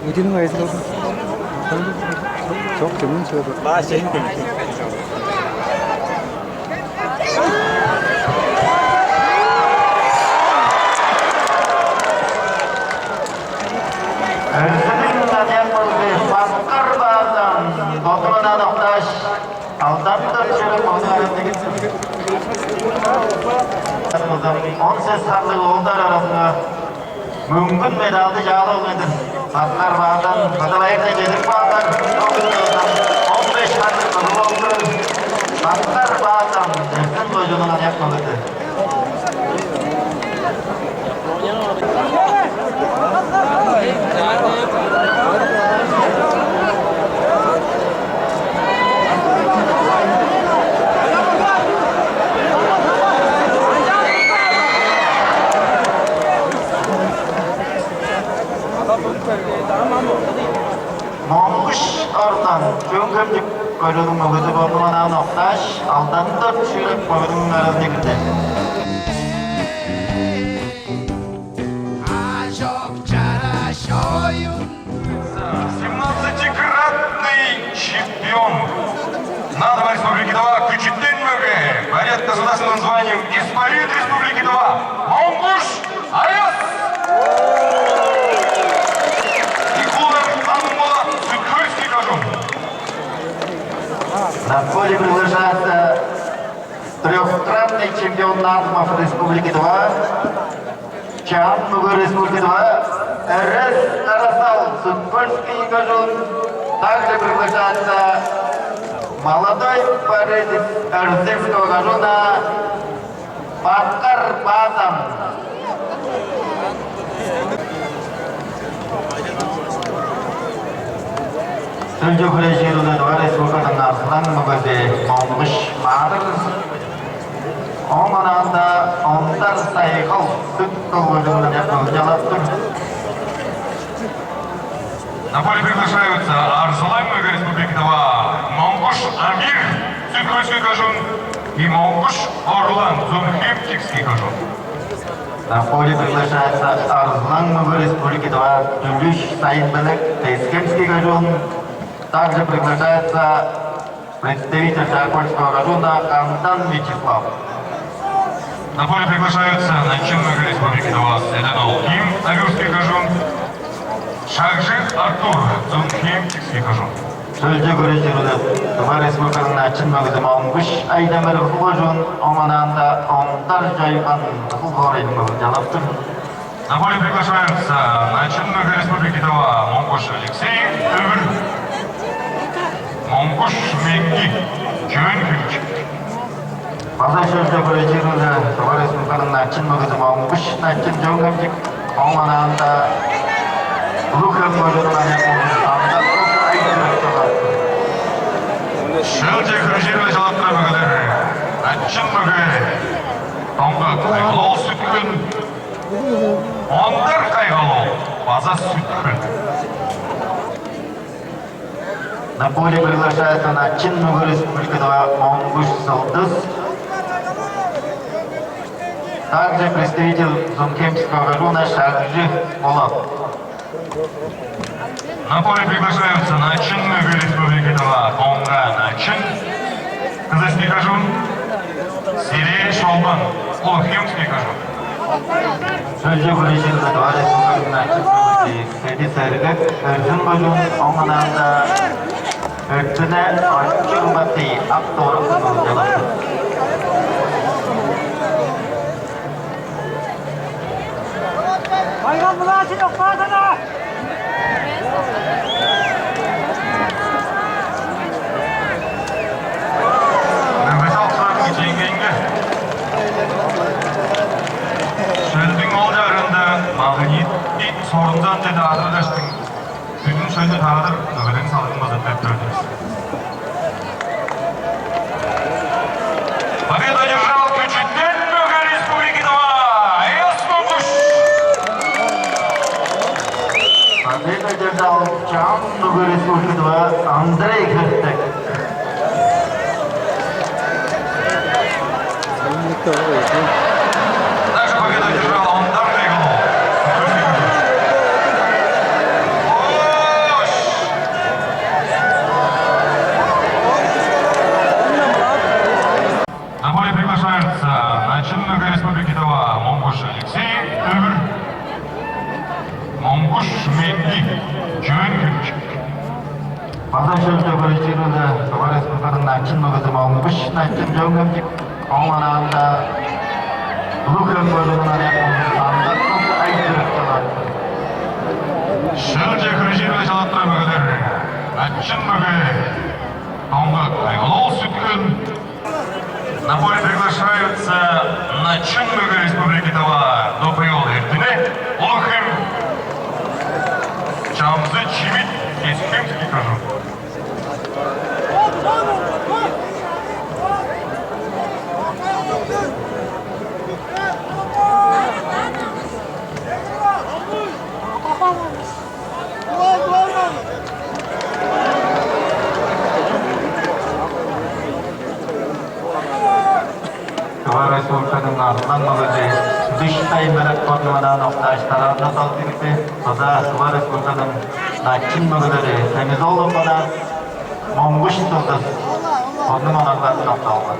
Ödülün ayızı olsun. Çok, canım söyledi. Эрзиниң аныяк мөгези Баккар Баазаң бодунуң анаан октааш, алдан дөрт чүве бодунуң аразынга кирди. Он сес харлыг оолдар аразынга мөңгүн медальды чаалап алган-дыр. Баккар Баазаң, база байырдан чедирип каалыңар. Он беш харлыг кызыл оолдар. Баккар Баазаң, Эрзин кожууннуң аныяк мөгези. Монгуш Артан, Чөөн-Хемчик кожууннуң мөгези, бодунуң анаан октааш, алдан дөрт чүве бодунуң аразынга кирди. Семнадцатикратный чемпион НАТО Республики Тыва, күчүтен мөге, борец с государственным званием Исповед Республики Тыва, Монгуш Аяс! Николай Анмолат, Сүт-Хөлский кожуун. На поле приглашается трёхкратный чемпион НАТО Республики Тыва, Чаан мөге Республики Тыва, Эрес Карасал, Сүт-Хөлский кожуун. Также приглашается молодой борец Эрзинского кожууна Баткар Базам. Шөлче хүрежири-биле Тыва Республиканың Арзылаң мөгези Монгуш Маадыр. Оон ыңай-даа Ондар Сайгал, Сүт-Хөл кожуундан, мөгүн чалап тур. На поле приглашаются Арзылаң мөге Республики Тыва Монгуш Амир, Сүт-Хөлский кожуун, и Монгуш Орлан, Зуун-Хемчикский кожуун. На поле приглашается Арзылаң мөге Республики Тыва Дүлүш Сайын-Белек, Тес-Хемский кожуун. Также приглашается представитель Шаркольского кожууна Кандан Вячеслав. На поле приглашаются начын мөге Республики Тыва Седен-оол Ким, Аюрский кожуун, Шагжы Артур, Зуун-Хемчикский кожуун. Шөлче хүрежири-биле Тыва Республиканың начын мөгези Монгуш Айдемир, Кызыл кожуун, оон ыңай-даа Ондар Чойган, Кызыл хоорайның, мөгүн чалап тур. На поле приглашаются начын мөге Республики Тыва Монгуш Алексей, Өвүр, Монгуш Меңги, Чөөн-Хемчик. База шөлче хүрежири-биле Тыва Республиканың начын мөгези Монгуш Начын, Чөөн-Хемчик, оон ыңай-даа Улуг-Хем кожуундан, мөгүн Андаков Айдырып чалап. Шөлче хүрежири-биле чалап турар мөгелер: начын мөге Доңгак Кайгал-оол, Сүт-Хөл, Ондар Кайгал-оол, база Сүт-Хөл. На поле приглашается начын мөге Республики Тыва Монгуш Сылдыс. Также представитель Зуун-Хемчикского кожууна Шагжы Болат. На поле приглашаются начын мөге Республики Тыва Доңга Начын, Кызылский кожуун, Сире Шолбан, Улуг-Хемский кожуун. Шөлче хүрежири-биле Тыва Республиканың начын мөгези Седи Сергек, Эрзин кожуун, оон ыңай-даа Өртүне Ачы-Кымбат, Ак-Довурак, мөгүн чалап тур. Байрам, мынаа чедип каазын-на! Мөге салыкчыларының чемпионы. Шөлдүң ол чарыында магнит ит сорунзан чеде адыргаштың, бүдүн шөлдү таадыр мөгелерниң салыгын база дилеп турар-дыр бис. Победу одержал кичээнгей мөге Республики Тыва Айгас Монгуш. Победу одержал чаан мөге Республики Тыва Андрей Хертек. Даже победу одержал Ондар Кайгал-оол. Ош! На поле приглашаются начын мөге Республики Тыва Монгуш Алексей, Өвүр, Монгуш Меңги, Чөөн-Хемчик. База шөлче хүрежири-биле Тыва Республиканың начын мөгези Монгуш Начын, Чөөн-Хемчик, оон ыңай-даа Улуг-Хем кожуундан, Андаков Айдырып чалап. Шөлче хүрежири-биле чалап турар мөгелер: начын мөге Доңгак Кайгал-оол, Сүт-Хөл, На поле приглашаются начын мөге Республики Тыва Допай-оол Эртине, Улуг-Хем, Чамзы Чимит, Тес-Хемский кожуун. Тыва Республиканың Арзылаң мөгези Дүш Сайын-Белек бодунуң мынаа октааш, тараанда салып кирипти. База Тыва Республиканың начын мөгелери Семизолов Манас, Монгуш Сылдыс бодунуң онагларын октап алган.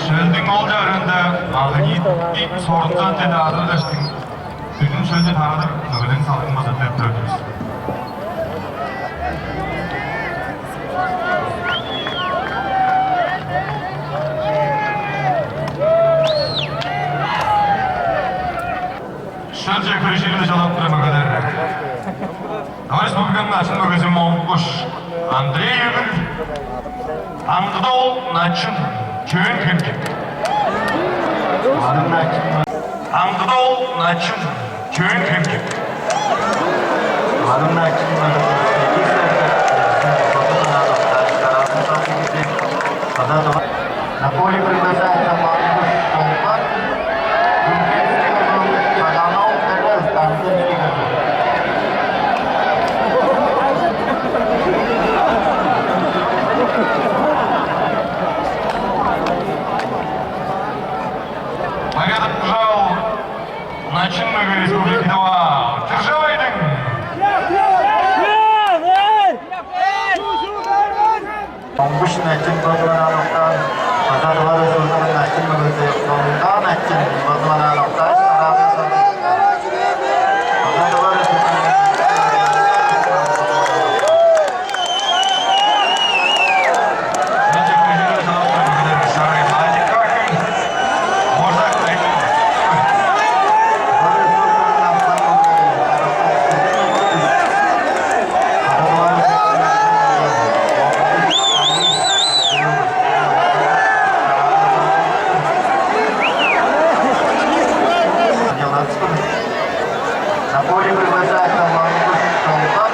Шөлдүң ол чарыында магнит ит сорунзан чеде адыргаштың, бүдүн шөлдү таадыр мөгелерниң салыгын база дилеп турар-дыр бис. Ынча хире шиирни чалап турар мөгелер. Тыва Республиканың начын мөгези Монгуш Андрей Өвүр, Таңдыда ол начын, Чөөн-Хемчик. Таңдыда ол начын, Чөөн-Хемчик. На поле приглашается Маркус Шолпан, Гургенский район, Шаганов, Терес, Таңдынский район. Победа одержал начын мөге Республики Тыва Чыржавайдың. Монгуш начын бодундан аныктаан, база Тыва Республиканың начын мөгези Монгуш начын бодундан аныктаан, база Тыва Республиканың На поле приглашается Монгуш Шолпан,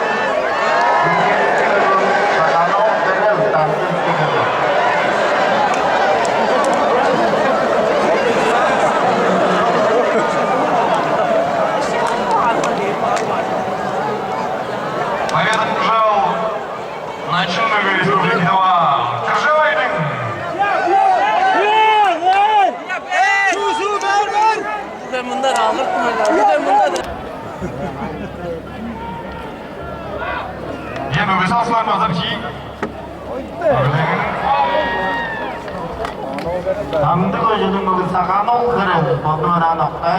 Гургенский район, Шаганов, Терес, Таңдынский район. Победа одержал начын мөге Республики Тыва Чыржавайдың. Мында да алгыртмайла, мында да. Е, мөге салсылар мазап чий. Амдык көжүнүң бүгүн саган ол кырын бодунан октай.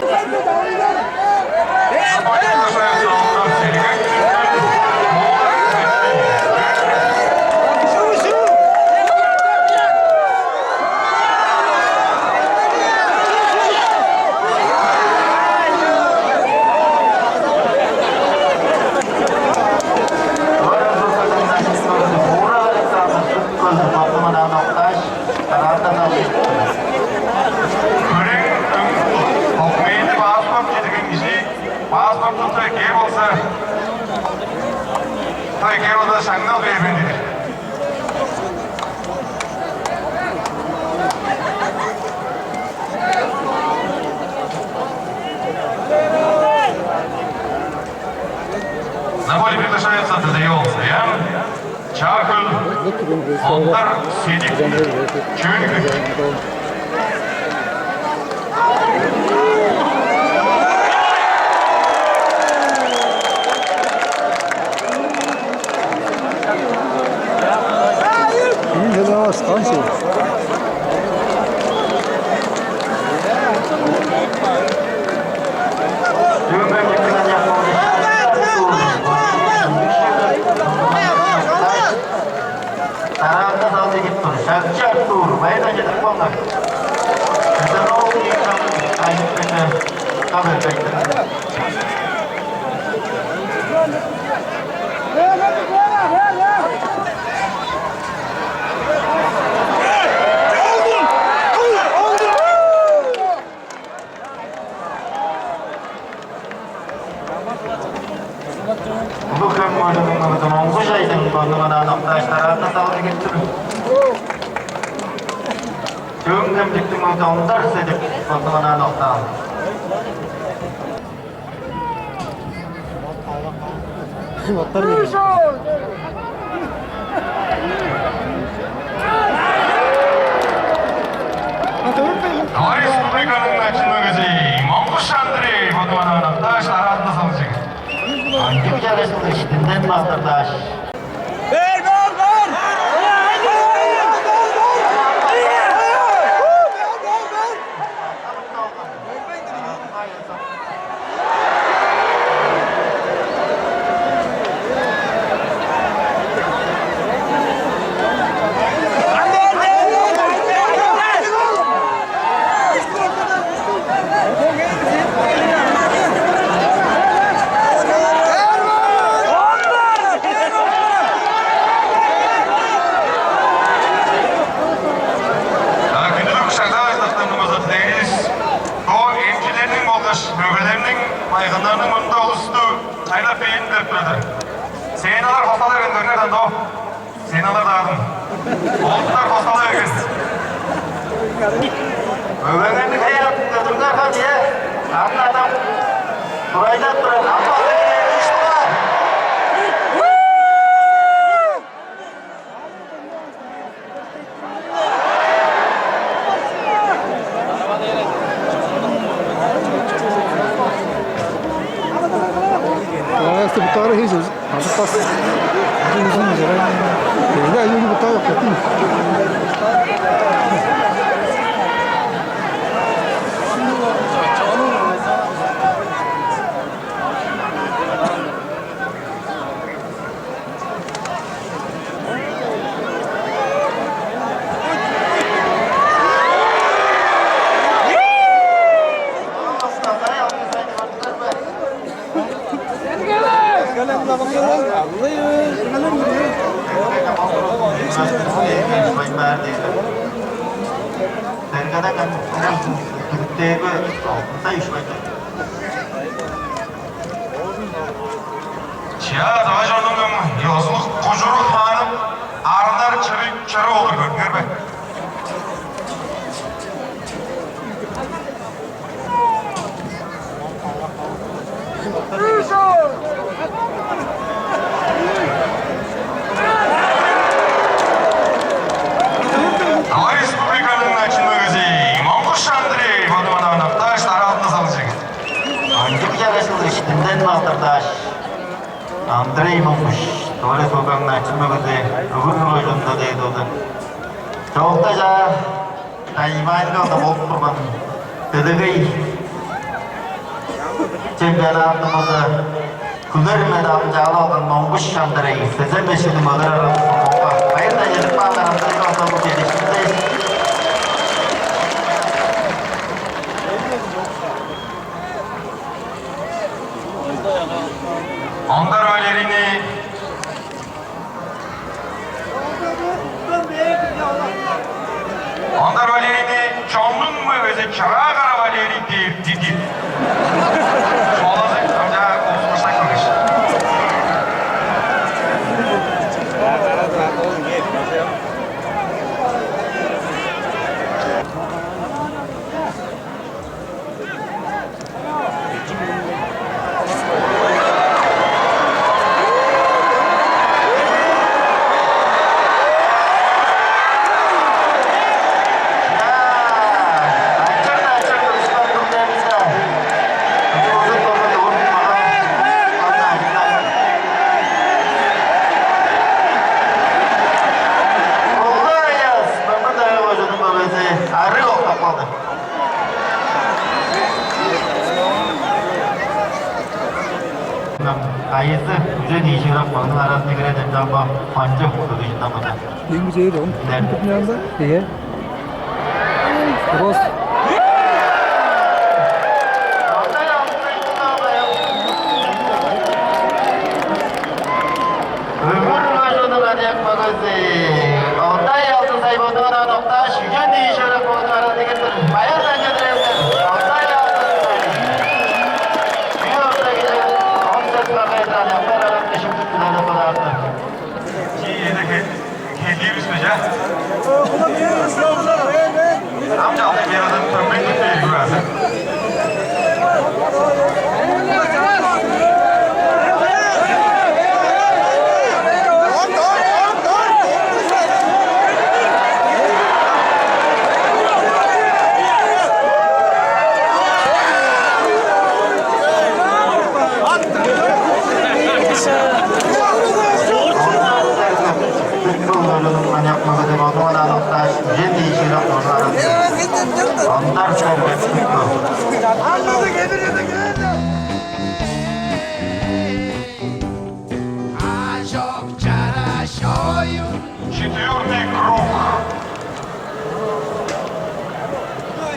Күрең документи паспорт чедирген кижи паспорту тайке болза, тайке болза шаңнал бербейдир. На поле приглашается Дадаёл Саян, Чагыл, Ондар Седик, Чөөн-Хемчик. Тараанда салды кип тур. Шакчы Артур, байда чедип калган. Казанов кийин калып, кайып кете, кап эртейтир. Улуг-Хем мөрүнүң мурдун Оңгуш Айдың бодунуң анаан октааш, тараанда салып эгелеп тур. Чөөн-Хемчиктиң мурду Ондар Седик бодунуң анаан октаан. Оттар берген. Тыва Республиканың начын мөгези Монгуш Андрей бодуманаан октааш, тараазында салчык. Антик чарыштыр иштинден баатырдааш. Бер, бер, бер! Мында улусту айлап бээр деп турар. Сценалар хостала берген, көрүңер даан, доо. Сценалар даадым. Олуттар хостала берген. Мөгеңерни хей артында тургар хан, е. Атын адам турайлап турар. Ам база кээрге үш тугаар. Аас, буттары хей сөз. Ажыктас. Узун узун. Эле аюлу буттар кеттим. Чаа, давай чордуңнуң ёзулуг кужуру хааным арыннар чырый чырып олур, көрдүңер бе? Давай республиканың начын мөгези Монгуш Андрей бодумадан октааш, дараазында салгыжыгыз. Ындыг чарашыл иштинден алдырдааш, Андрей Монгуш, Торе Көбеңни ачымы кызы, бүгүн ролунда дээди ода. Чоокта чаа Тайваньга-даа болуп турган делегей чемпионатывыста хүлер медалын чаалап алган Монгуш Андрей, сезен беш чылдың өдер аразы сумуңга байырдан чедип каан аразы база бо кезиштинде. Ондар Валерийни Ондар Валерийни чоннуң мөгези Чыраа-Кара Валерий дээр дидир. Шолазы ынчаар улус баштап көргеш. Арыг октап калды. Кайызы үжен ийи шыырак бодунуң аразынга кирер деп чамба кончуг кудуг чындан база. Эң бижээ дом. Дем. Купнянда? Ие. Рос. Өмүр бажының аныяк мөгези Алтай Алдысай бодуңараа октааш, үжен ийи шыырак бодуң аразынга кириптер. Байырлан чедирер силер. Алтай Алдысай. Бир орта кижи он сес багай аныяктар арат кижиктиг билелеп бодаарды. Чии эдеке. Хедивис бе, ча? Ам чалдың бир адам төмпейдик дээр бир азы. Аныяк мөгези бодуңараа октааш, үжен ийи шыырак бодуң аразынга кириптер. Ондар Сергек. Четвёртый круг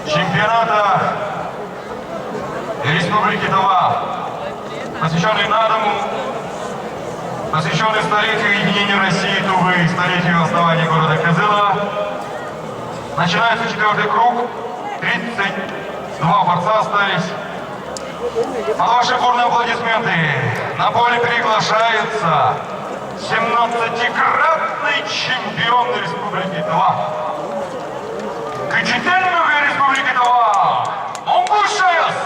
чемпионата Республики Тыва, посвящённый на дому, посвящённый столетию единения России и Тувы, столетию основания города Кызыла. Начинается четвёртый круг. Тридцать два борца остались. Под ваши бурные аплодисменты на поле приглашается семнадцатикратный чемпион Республики Тыва, күчүтен мөге Республики Тыва, Монгуш Аяс.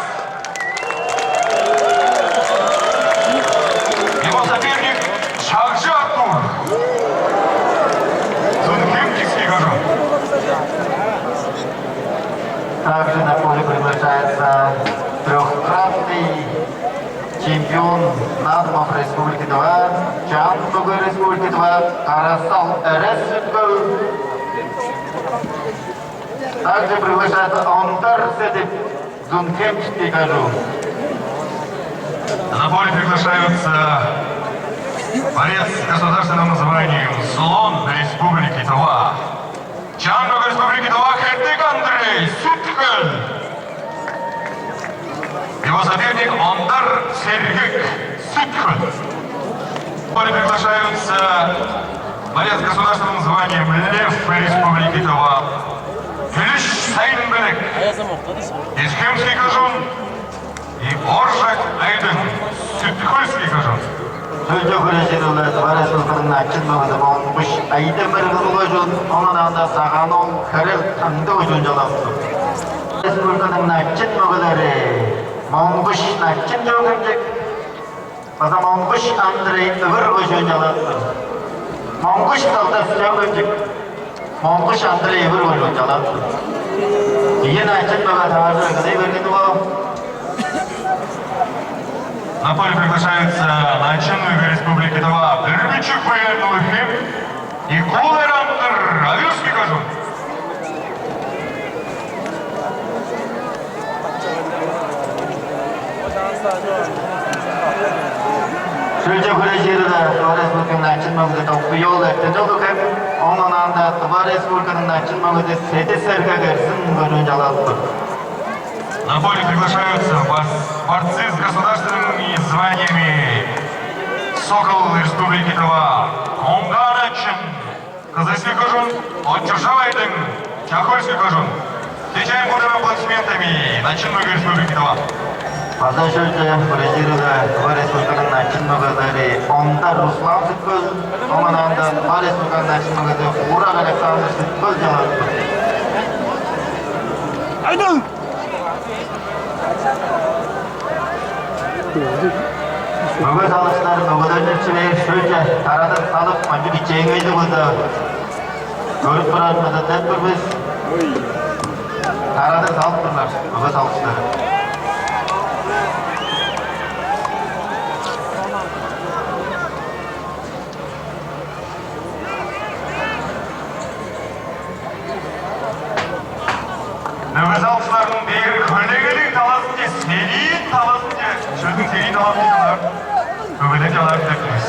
Его соперник — Шагжы Артур, Цунхемчикский кожуун. Также на поле приглашается трёхкратный чемпион назмов Республики Тыва, чаан мөге Республики Тыва, Карасал Эрес, Сүт-Хөл. Также приглашается Ондар Седип, Цунхемчикский кожуун. На поле приглашаются борец с государственным званием «Слон Республики Тыва», чаан мөге Республики Тыва, Хертек Андрей, Сүт-Хөл. Его соперник — Ондар Сергек, Сүт-Хөл. На поле приглашаются борец с государственным званием «Лев Республики Тыва» Юлюш Сайын-Белек, Эс-Хемский кожуун, и Оржак Айдың, Сүт-Хөлский кожуун. Шөлче хүрежири-биле Тыва Республиканың начын мөгези Монгуш Айдемир, Кызыл кожуун, оон аңаа Сагаан-оол Херел, Таңды кожуун, чалап тур. Республиканың начын мөгелери Монгуш Начын, Чөөн-Хемчик, база Монгуш Андрей, Өвүр кожуун, чалап тур. Монгуш Талдас, Чөөн-Хемчик, Монгуш Андрей, Өвүр кожуун, чалап тур. Ийи начын мөге таваржы эгелей берген боор. На поле приглашаются начын мөге Республики Тыва Бүрбичик Баян-оол Хем и Куулар Амдыр, Аюрский кожуун. Шөлче хүрежири-биле Тыва Республиканың начын мөгези Токпуй-оол Эртен-оол Хем, оон аңаа Тыва Республиканың начын мөгези Седи-Сергек, Эрзин кожуун, чалап тур. На поле приглашаются бор-, борцы с государственными званиями «Сокол Республики Тыва», Коңга Начын, Кызылский кожуун, Очуржап Айдың, Чаа-Хольский кожуун. Встречаем бурными аплодисментами начын мөге Республики Тыва. База шөлче хүрежири-биле Тыва Республиканың начын мөгелери Ондар Руслан, Сүт-Хөл, оон аңаа Тыва Республиканың начын мөгези Хуурак Александр, Сүт-Хөл, чалап тур. Айдың! Мөге салыкчылар мөгелерин чүвээр шөлче тарадыр салып, кончуг кичээнгейлиг болза, көрүп турарывыска деп тур бис. Тарадыр салып турлар мөге салыкчылары. Мөге салыкчыларының бээр хөлегелиг талазынче, сериин талазынче, шөлдүң сериин талазынче чалаар, мөгелер чалаар деп билир бис.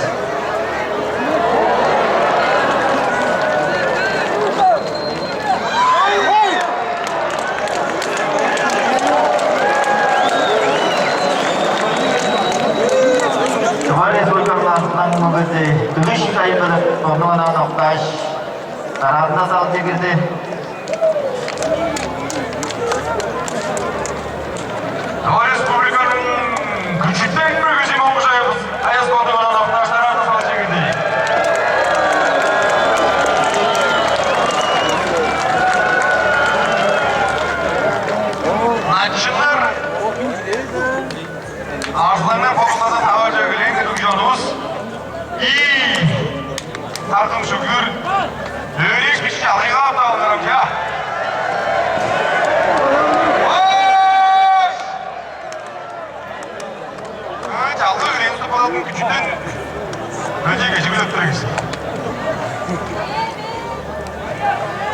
Тыва Республиканың арзылаң мөгези Дүлүш Сайын-Белек, ону аңаа октааш, дараазында залче кирди. Тыва Республиканың күчүтен мөгези Монгуш Аяс, Аяс Бодуңаран октааш, дараазында залче кирди. Начыннар, арзылаңнар, бо куттардан таваржы эгелээн, күндүлүг чонувус. Ийи! Саргым шүгүр. Өөрүп кижи чалгыйгаап-даа алгырам, чаа. Ош! Ыы, чалгы кирээзин туппададын күчүтен. Өлчей кежип өлүп тур кижи.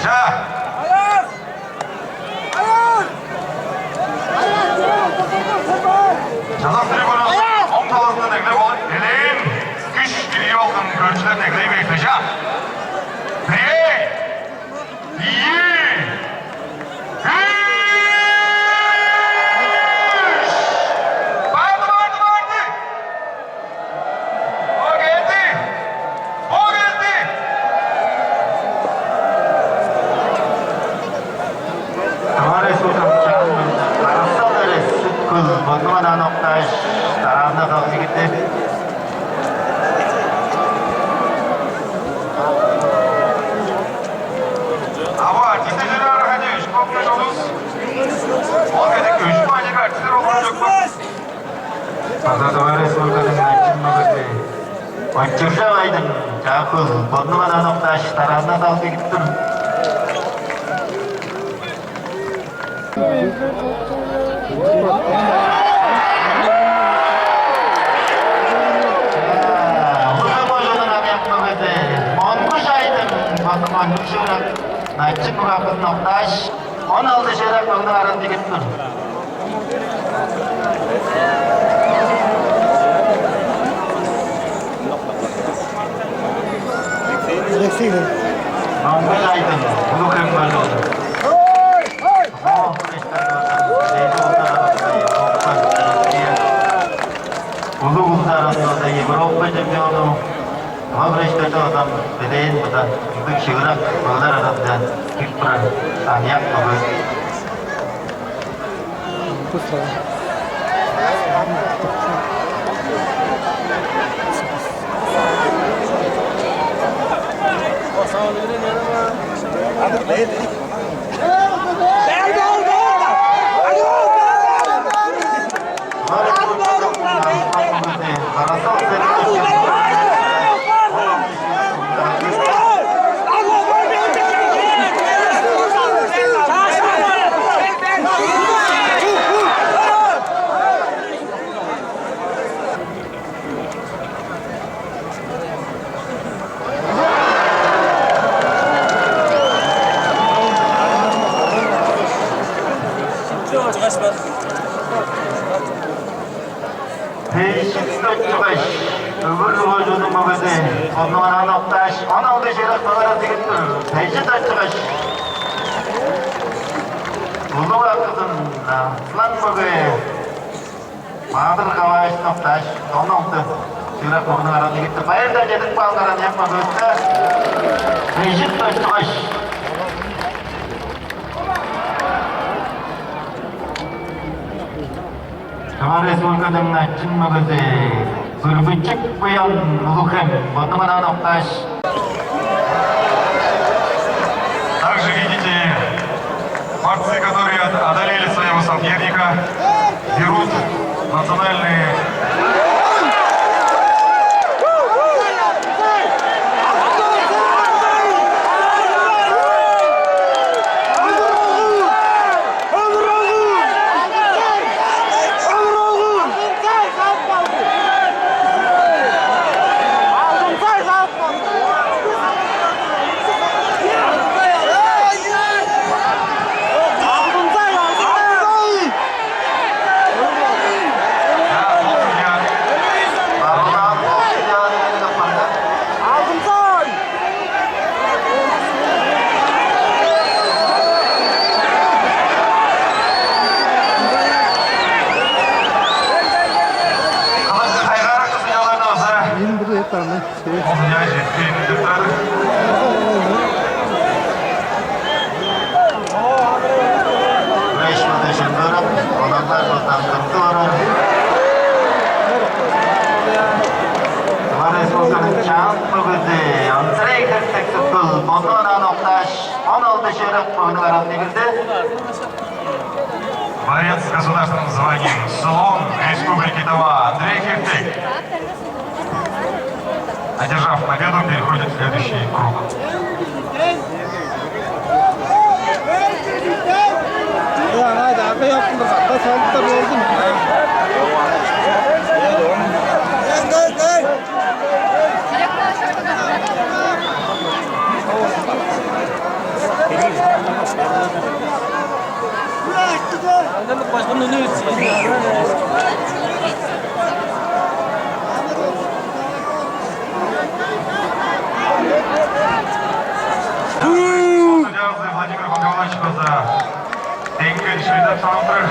Чаа. Чазак трибунаның оң талазындан эглеп алып, элээн күш кирии алган көрүкчүлерни эглей бээр-дир, чаа. Бирээ, ийи, үш! Барды, барды, барды! Бо келди! Бо келди! Тыва Республиканың чаан мөгези Карасал Эрес, Сүт-Хөл, бодунуң адаан Кырын Начын мөгези Очуржап Айдың, Чаа-Хөл, бодунуң анаан октааш, дараазында салып эгидип тур. Улуг-Хем кожууннуң аныяк мөгези Монгуш Айдың, бодунуң Монгуш шыырак, Начын мөгези октааш, он алды шыырак мөгениң аразынга кирип тур. Алексей. Монгуш Айдың, Улуг-Хем кожуун. Улуг улустар аразында Европа чемпиону, тыва хүрештерде база белен-биле ындыг шыырак мөгелер аразында кирип турар аныяк мөге. Бежит Тойчугаш, Өвүр кожууннуң мөгези, бодунуң анаан октааш, он алды шыырак мөгениң аразынга кирип тур. Бежит Тойчугаш. Улуг акызын, Аслан мөге Баадыр Каваевич октааш, он алды шыырак мөгениң аразынга кирип тур. Байырдан чедирип каалыңар, аныяк мөгевиске. Бежит Тойчугаш. Тыва Республиканың Начын мөгези Бүрбүчүк Буян, Улуг-Хем, бодунуң анаан октааш. Также, видите, борцы, которые от-, одолели своего соперника, берут национальные Кайгаарак кызы чаларда база. Мен бир эт арны. Ол дунyaa четпээн деп турар. Беш мында чемпионат, олардан база кырды барар. Тыва Республиканың чаан мөгези Андрей Хертек Сүт-Хөл, бодунуң анаан октааш, он алды шыырак мөгениң аразынга кирди. Борец с государственным званием «Слон Республики Тыва» Андрей Хертек, одержав победу, переходит в следующий круг. Владимир Павлович база деңге дүшпейн деп санап турар.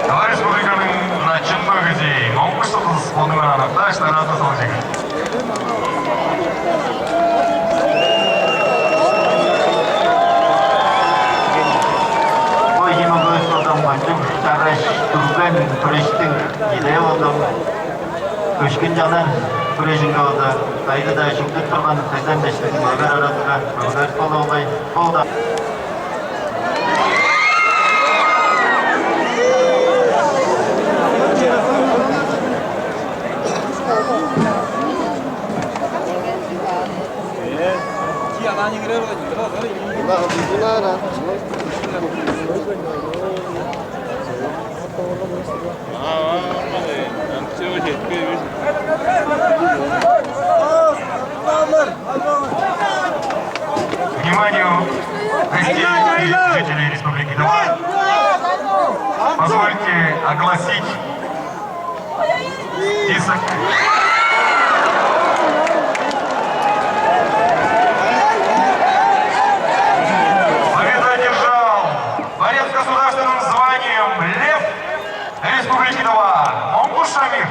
Тыва Республиканың Начын мөгези Монгуш Сылдыс бодунуң анаан октааш, дараазында салып эгидер. Бо ийи мөге болза кончуг чараш дүрген хүрештиг идея болду. Көшкүн чанар хүрежинге болза Кайда-даа чүктүп турган христиан-дээштиң мөгер аразынга мөгер болуңгай. Ол-даа Вниманию гостей и жителей Республики Тыва. Позвольте огласить список. Победу одержал борец с государственным званием «Лев» Республики Тыва Монгуш Амир.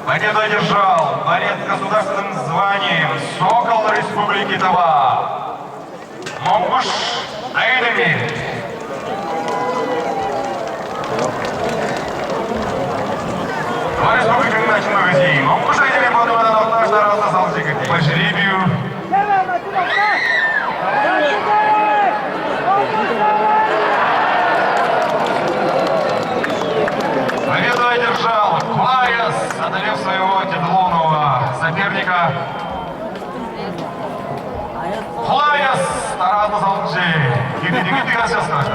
Победу одержал борец с государственным званием «Сокол» Республики Тыва Монгуш Айдемир. Тыва Республиканың начын мөгези Монгуш Айдемир бодунга октааш, дараазында салгыже кирди. По жребию. Победу одержал Кулай Аяс, одолев своего титулованного соперника. Кулай Аяс, дараазында салгыже кирди. Дигит, дигит, Аяс, Аяс.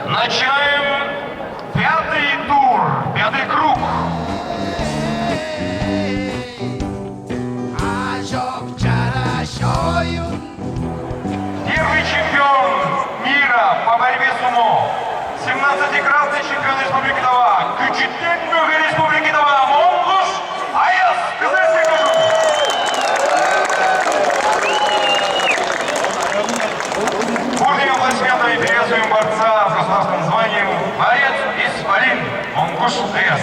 Начинаем пятый тур, пятый круг. Первый чемпион мира по борьбе сумо, семнадцатикратный чемпион Республики Тыва, Күчүтен мөге Республики Тыва, Монгуш Аяс, Кызыл Сергожин. Бурными аплодисментами приветствуем борца с государственным званием «Борец Исполин» Монгуш Аяс.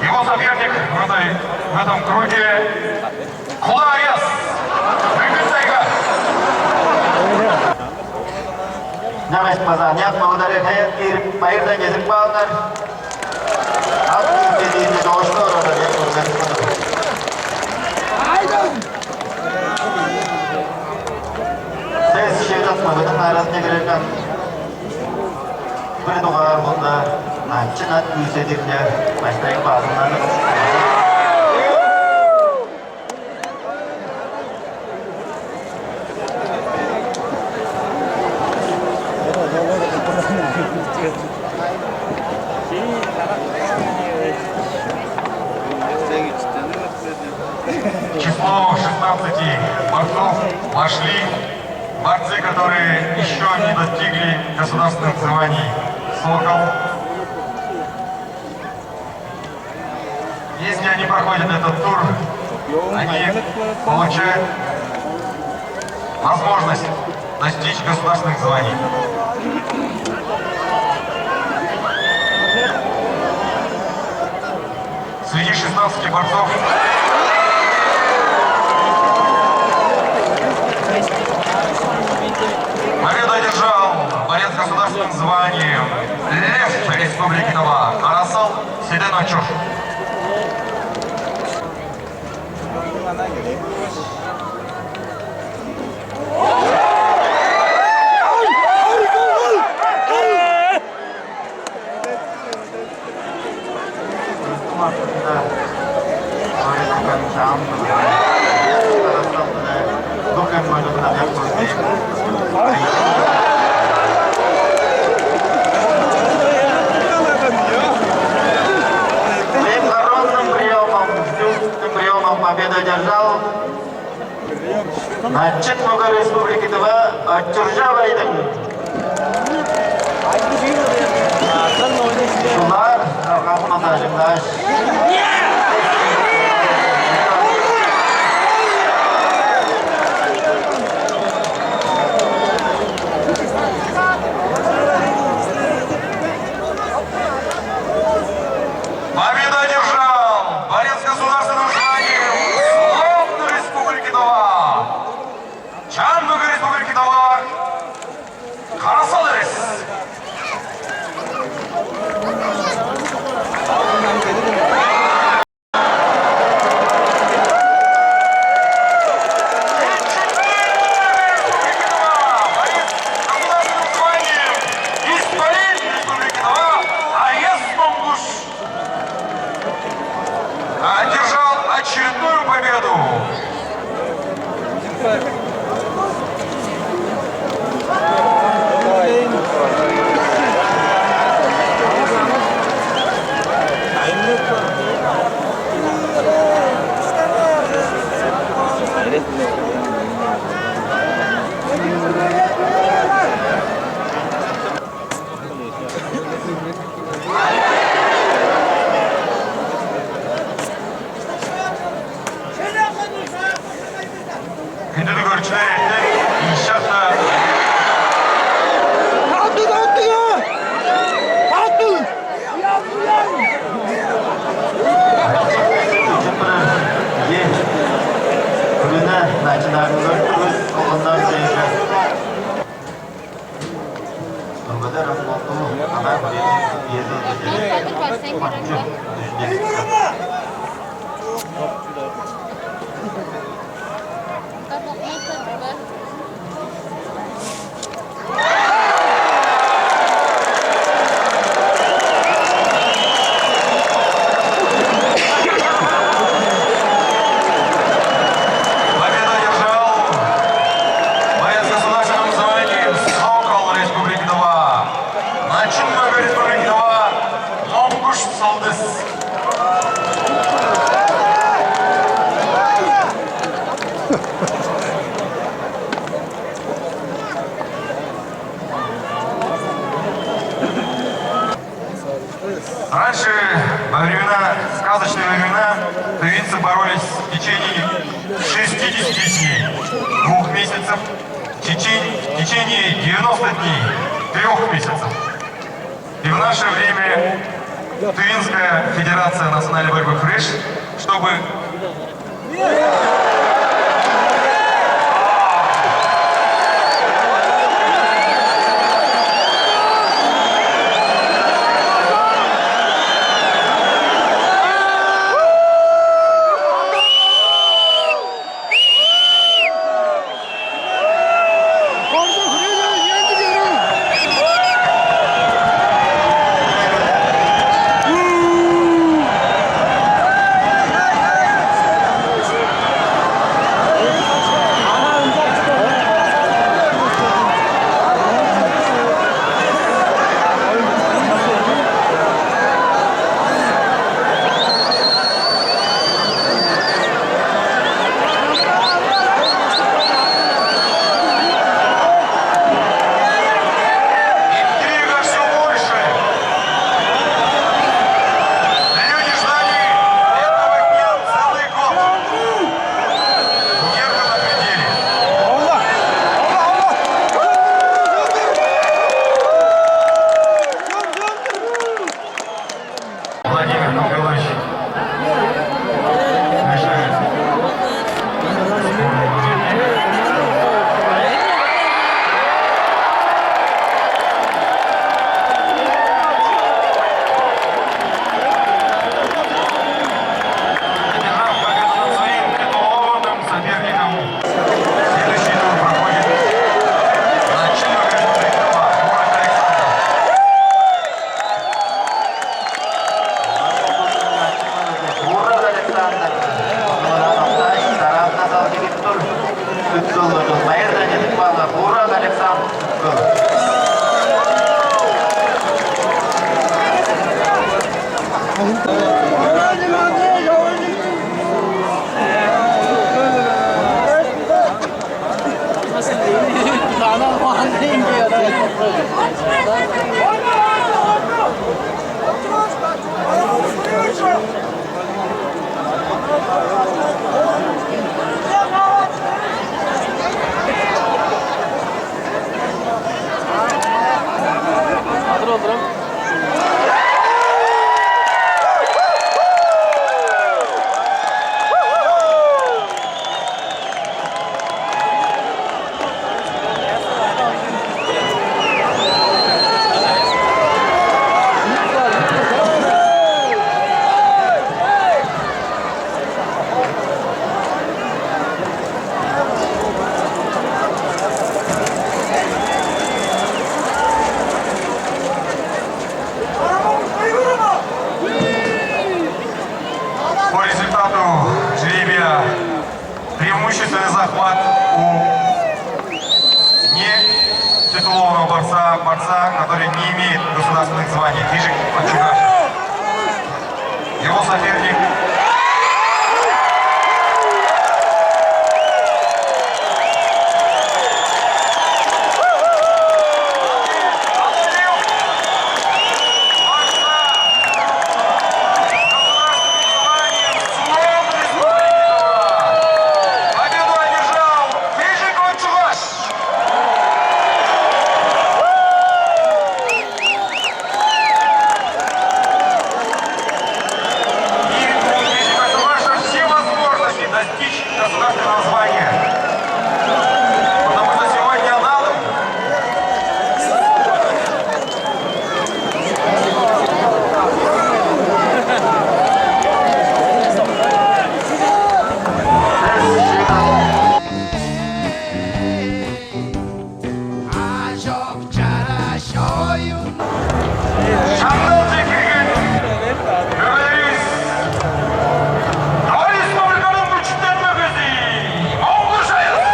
Его соперник в этой, в этом круге Кулай Аяс, Бүргүл-Тайга. Чаңгыс база аныяк мөгелер хеер киирип, байырдан кезип каалыңар. Ат киирбедиинде чоошку оралар, я көргеним. Сес шыырак мөгениң аразынче кирерген бир дугаар болза, начын ат күүседиглер, баштайгы базыннарның. Число шестнадцати борцов вошли борцы, которые ещё не достигли государственных званий «Сокол». Если они проходят этот тур, они получают возможность достичь государственных званий. Среди шестнадцати борцов победу одержал борец с государственным званием «Лев» Республики Тыва Карасал Седен-Очур. Своим коронным приёмом, финским приёмом победу одержал Начын мөге Республики Тыва Очуржап Айдың. Шулар аргазын ажыглааш. Победу одержал боец государственного звания «Сокол» Республики Тыва. Начын мөге Республики Тыва Монгуш Солдыс. Раньше, во времена, сказочные времена, тувинцы боролись в течение шестидесяти дней, двух месяцев, в течение, в течение девяноста дней, трех месяцев. И в наше время Тувинская федерация национальной борьбы «Фреш», чтобы Интрига всё больше. Люди ждали этого дня целый год. Нервы на пределе. Владимир Николаевич. Одержав победу над своим титулованным соперником. Следующий тур проходит начинка Республики Тыва, Мурат Александр. Мурат Александр. Мурат Александр. Тарапына салып кирип тур. Үт кылгыдыл. Байырдан чедип каалыңар. Мурат Александр. Үт кыл. По результату жребия преимущественный захват у нетитулованного борца, борца, который не имеет государственных званий. Хижик Ачугаш. Его соперник. Победу одержал Хижик Ачугаш. Шаңналче кирген мөгелеривис, Тыва Республиканың күчүтен мөгези Моңгуш Аяс.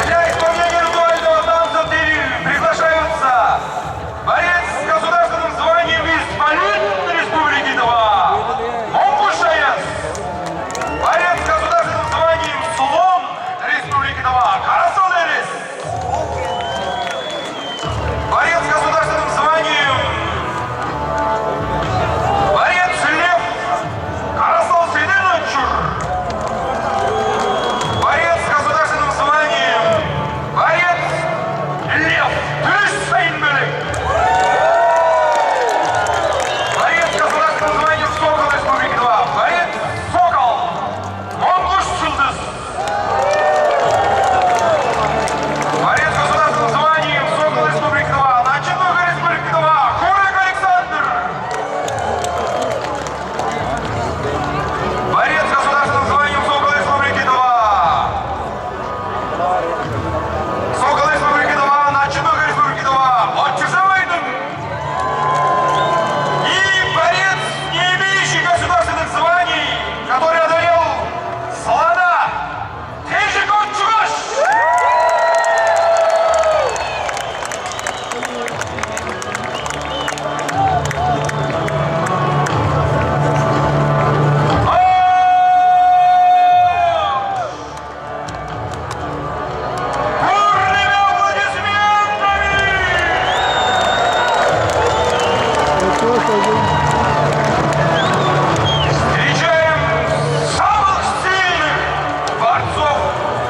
Для исполнения ритуального танца теперь приглашаются борец с государственным званием «Исполин» Республики Тыва Монгуш Аяс, борец с государственным званием «Слон» Республики Тыва Карасал Эрес, борец с государственным званием борец «Лев» Карасал Седен-Очур, борец с государственным званием борец «Лев» Түрүш Сайын-Белек, борец с государственным званием «Сокол» Республики Тыва, борец «Сокол» Монгуш Чылдыс, борец с государственным званием «Сокол» Республики Тыва, начын мөге Республики Тыва Хурек Александр, борец с государственным званием «Сокол» Республики Тыва, «Сокол» Республики Тыва, начын мөге Республики Тыва Очуржап Айдың. И борец, не имеющий государственных званий, который одолел слона, Тежик Отчугаш. Бурными аплодисментами! Встречаем самых сильных борцов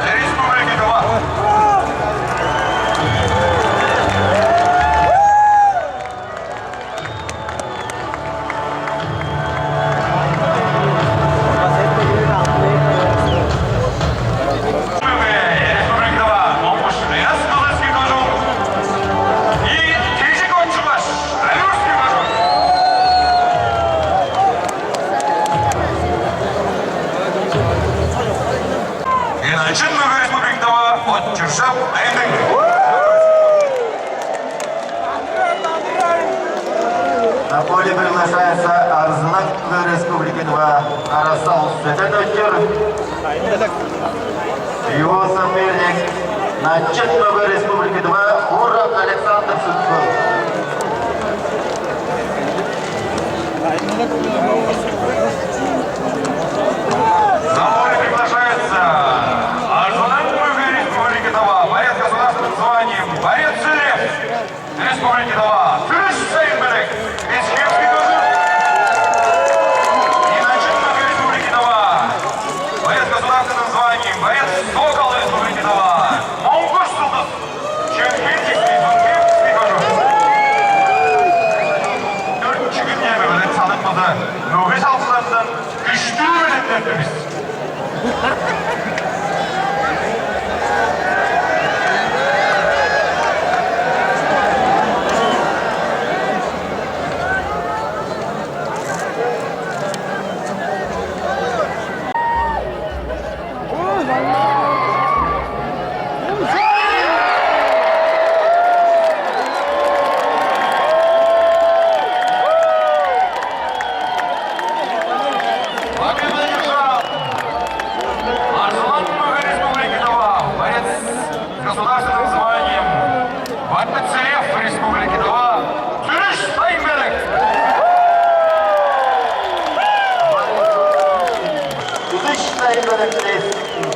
Республики Тыва! Начын мөге Республики Тыва Очуржап Айдың. На поле приглашается Арзылаң мөге Республики Тыва Карасал Седен-Очур. Его соперник, начын мөге Республики Тыва Хурак Александр Сыткыл. На поле приглашается Арзылаң мөге Республики Тыва, борец с государственным званием, борец Лев Республики Тыва, Түрүш Сайын-Белек, Эскерский тоже. И начын мөге Республики Тыва, борец с государственным званием, борец Сокол Республики Тыва, Монгуш Сылдыс, Чемпионский, Чемпионский тоже. Дөрт чигин эми билет санып база мөге салыкчыларындан күштүү белетлерди бис. Арзылаң мөге Республики Тыва, борец с государственным званием, борец Лев Республики Тыва, Түрүш Сайын-Белек. Түрүш Сайын-Белек.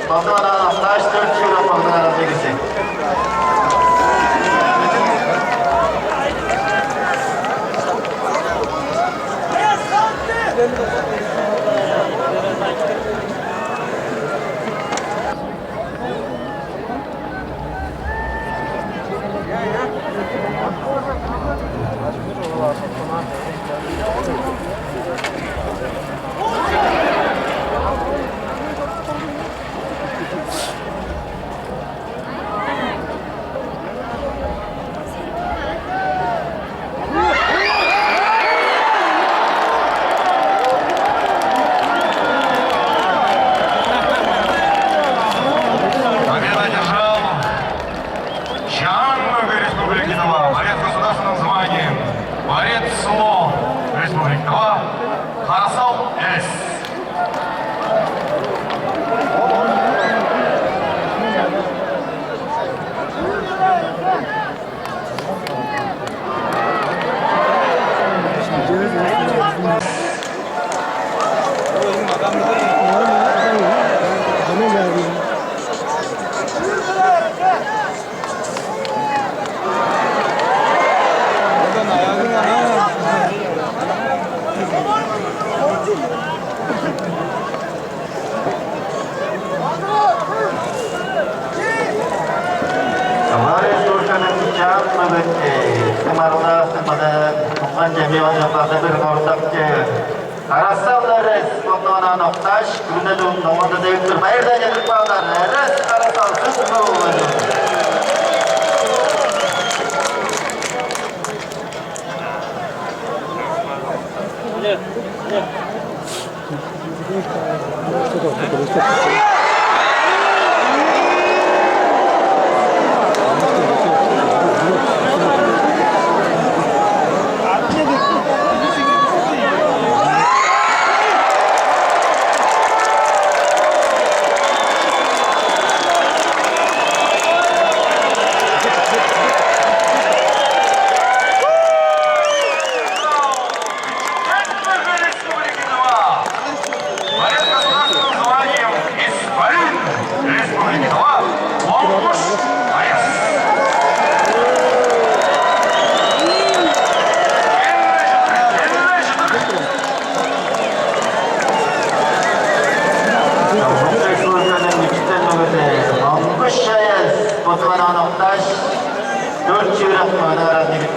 База-ла даш дөрт чүве база-ла бегиси. Окташ, күнүнде номунда девип тур. Байырдан чедирип каалар. Эрес карасал сүт болган. Борец с государственным званием «Исполин» Республики Тыва, Монгуш Борис. Монгуш Борис, Батманан Окташ, дөрт чүве мынаар аңгы.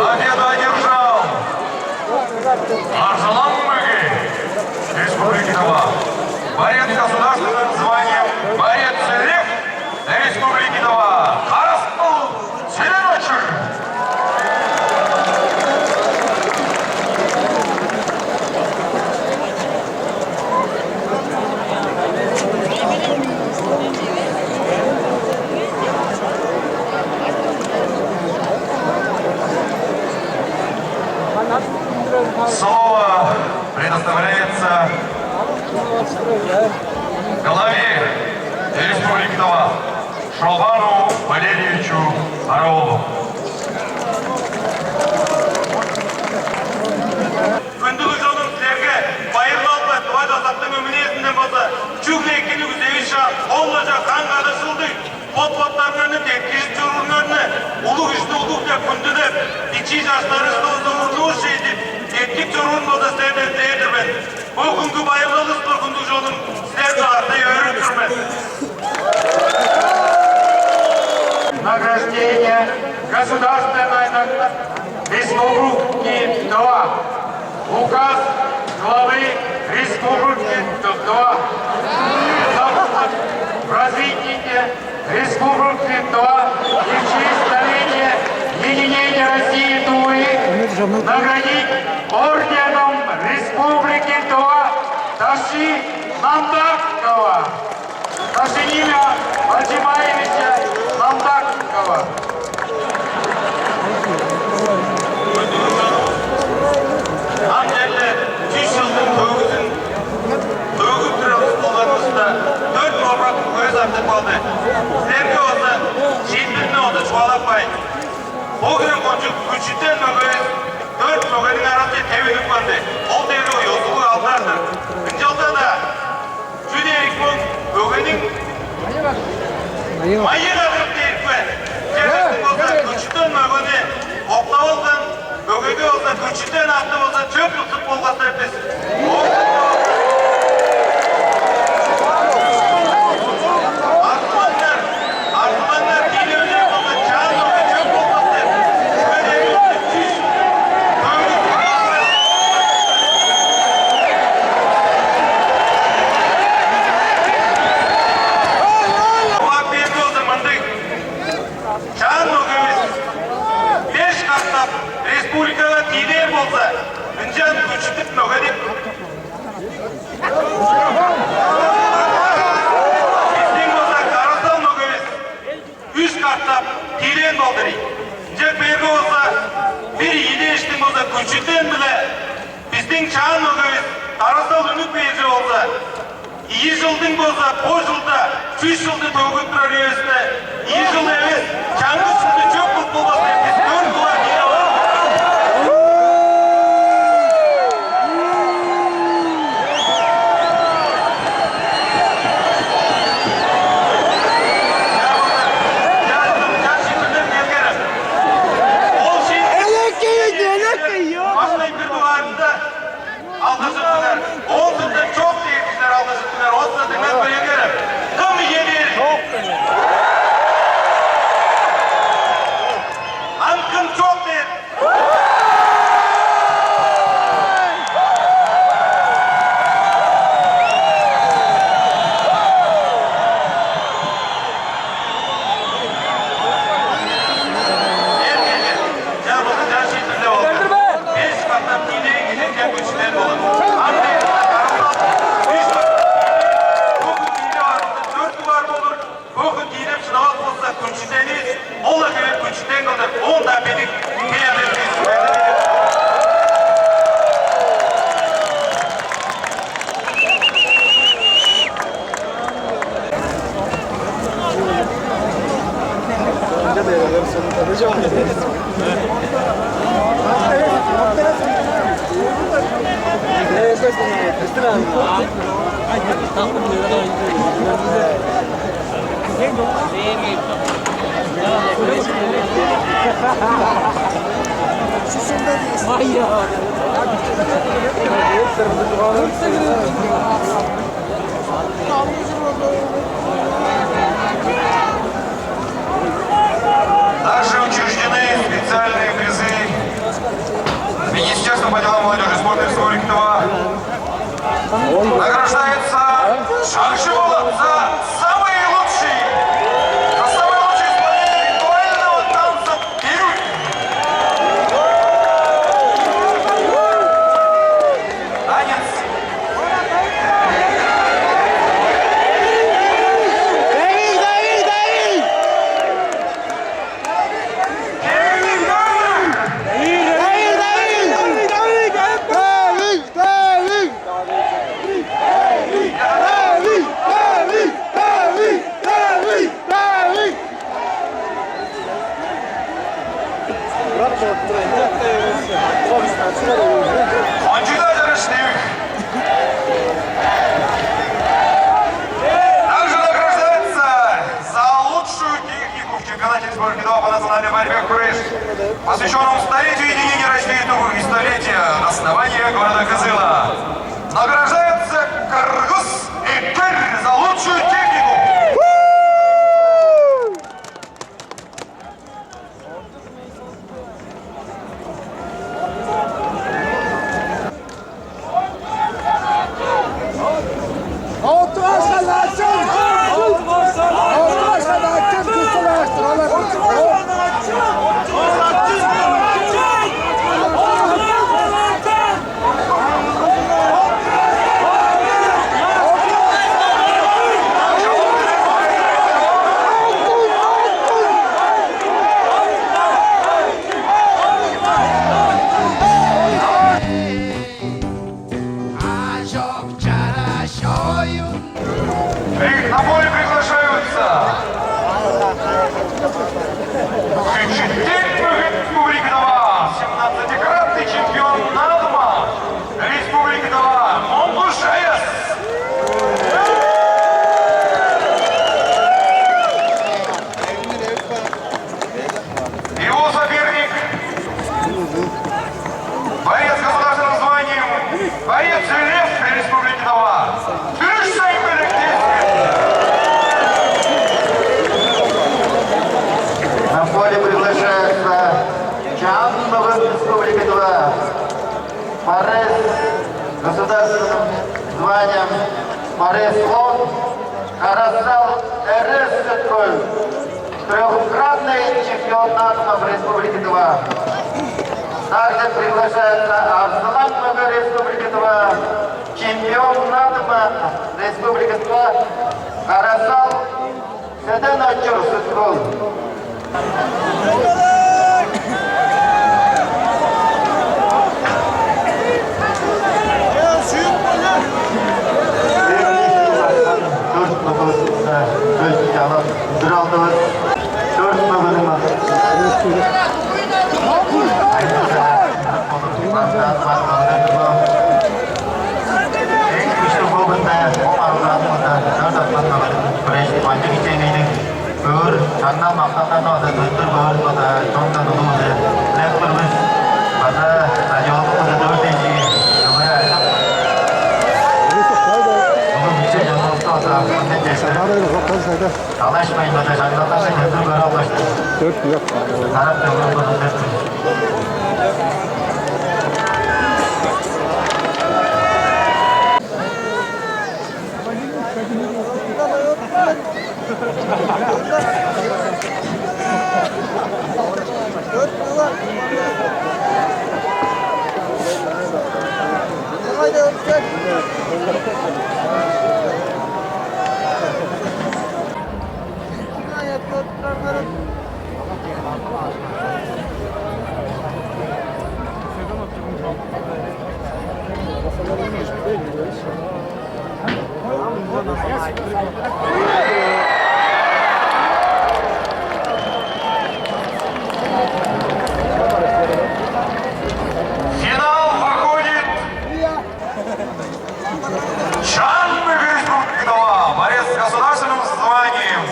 Победу одержал Арзылаң Мөге, Республика Тыва. Борец с государственным званием «Борец-лев» Республики Тыва. Карастыл Сереночур. Слово предоставляется главе Республики Тыва Шолбану Валерьевичу Бараулу. Хүндүлүг чонум, силерге байырлал-биле, Тыва чазактың өмүнээзинден база чүгле экини күзевишаан, ол-ла чак каң кадыкшылдыг, бот-боттарыңарны деткижип чорууруңарны, улуг ишти улуг деп, хүндүлеп, бичии чаштарывысты болза урнуур шей деп, деткип чоруурун болза силерден дилээр-дир мен. Бо хүнгү байырлалывыс-биле, хүндүлүг чонум, силерни катай өөрүп тур мен. Награждение государственной награды Республики Тыва. Указ главы Республики Тыва. В развитии Республики Тыва и в честь столетия единения России и Тувы наградить орденом Республики Тыва Ташчы Намдакова. Ташчы Ниля Бальчибаевича Намдакова. Ам черле чүс чылдың төгүзүн төгүп турар болганывыста, дөрт опурак үгези артып калды. Силерге болза шиитпирни ону чугаалапкай. Бо хире кончуг күчүтен мөгевис дөрт мөгениң аразынче тевинип каан-дыр. Ол дээрге ёзулуг алдар-дыр. Ынчалза-даа чү дээрик бо Мөгениң майы кагырып дээрге, черлерниң болза күчүтен мөгени октап алган, мөгеге болза күчүтен атты болза чөп тутуп болгастар бис. Арзылаңнар, арзылаңнар, тиилевилер болза чаан мөге чөп болгастар. Чүге дээрге чүс Чаан мөгевис беш катап республикага тиилээр болза, ынчан күчүтүп мөге деп. Бистиң болза карасал мөгевис үш катап тиилээн болду ийин. Ынчап бээрге болза, бир ийи дээштиң болза күчүтен-биле бистиң чаан мөгевис карасал үнүп бээр чүве болза, ийи чылдың болза, бо чылда чүс чылды төгүп турар үевисте, ийи чыл эвес, чаңгыс чылды чөп кылып болбас деп бис дөрт дугаар кире бар. Ол шиитти баштайын бир дугаарында алгыржыптыңар. Ол сыртта чок дээр кижилер алгыржыптыңар. Ол сыртта мен көрүңерем. Кым ийе дээр? Ам кым чок дээр? Чаа, база чаа шиитпирлеп алды. Беш катап тиилээн кижи чаа күчүтен болур. Ам дээрге карасал, үш катап тиилээн, бо хүн тиилеп аарывыста, дөрт дугаар болур. Бо хүн тиилеп шыдавас болза, күчүтенивис, ол-ла хевээр күчүтен кылдыр, оон-даа бедик, хей-аан бердивис. Также учреждены специальные призы Министерства по делам молодежи и спорта Республики Тыва. Награждается Шагжи Болат за самый лучший, за самое лучшее исполнение ритуального танца Бирюль. Танец. Кончуг-даа чараш, Дэвик. Также награждается за лучшую технику в чемпионате Республики Тыва по национальной борьбе куреш, посвящённому столетию единения России и Тувы и столетия основания города Кызыла. Награждается Кыргыз Экер за лучшую технику. Государственным званием борец слон Карасал Эрес Сүткүл, трёхкратный чемпион нации Республики Тыва. Также приглашается Арзылаң мөге Республики Тыва, чемпион нации Республики Тыва Карасал Седен-Очур Сүткүл. Дөрт мөгүн, э, чалап, үндүр алдывыс. Дөрт мөгүнүң Эң күштүг клубунда, ол аргазында, дөрт атланмада, күреш, мынча кичээнгейниң бөөр, чаңнал мактандан база, төттүр бөөрүн база, чондан улуу-биле дилеп тур бис. База стадионну база дөрт эжии, көмүрү айлап. Бүгүн кичээ чонувусту база мынча чештирип, талашпайн база, шаңналдан төттүр бөөр алгаш, дөрт, тарап чогуруп турдум деп тур. Финал выходит Чаан мөге Республики Тыва, борец с государственным званием,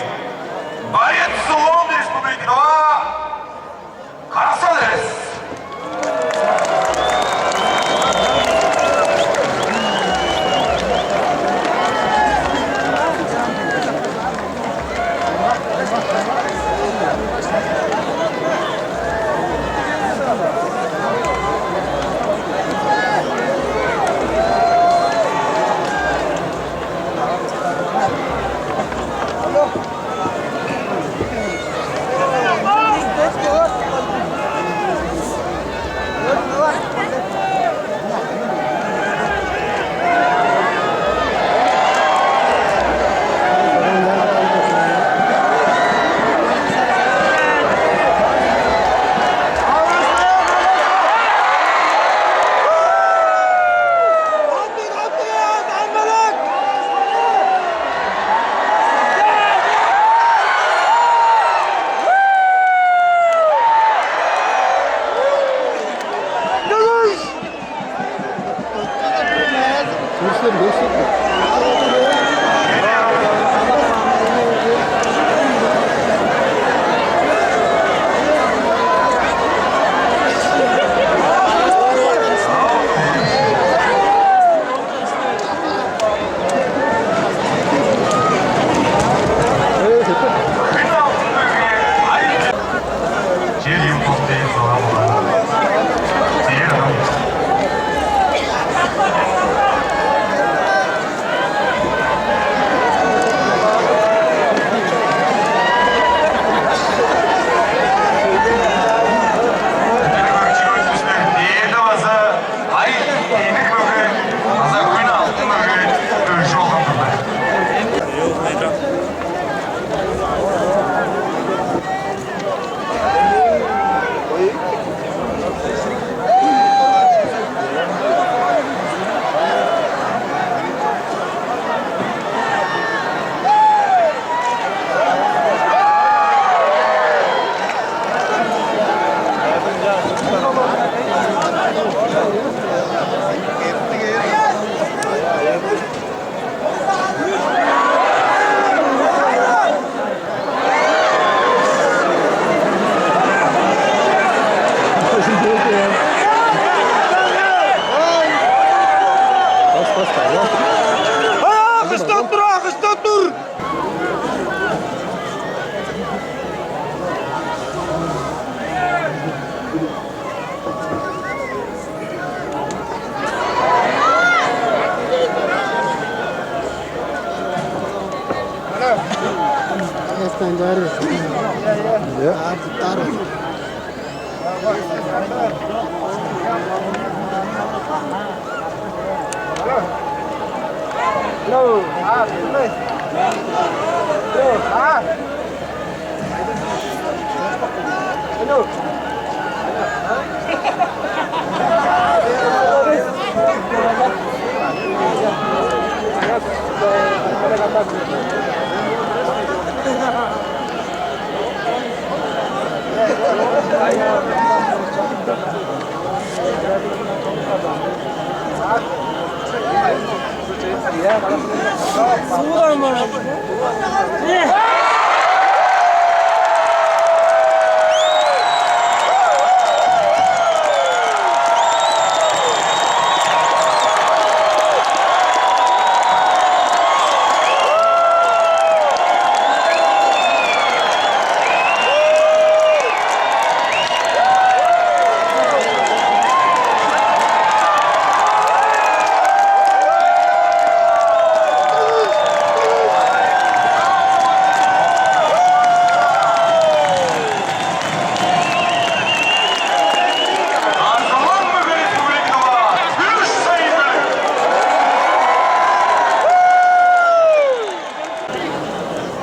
борец слон Республики Тыва, Карасал Эрес.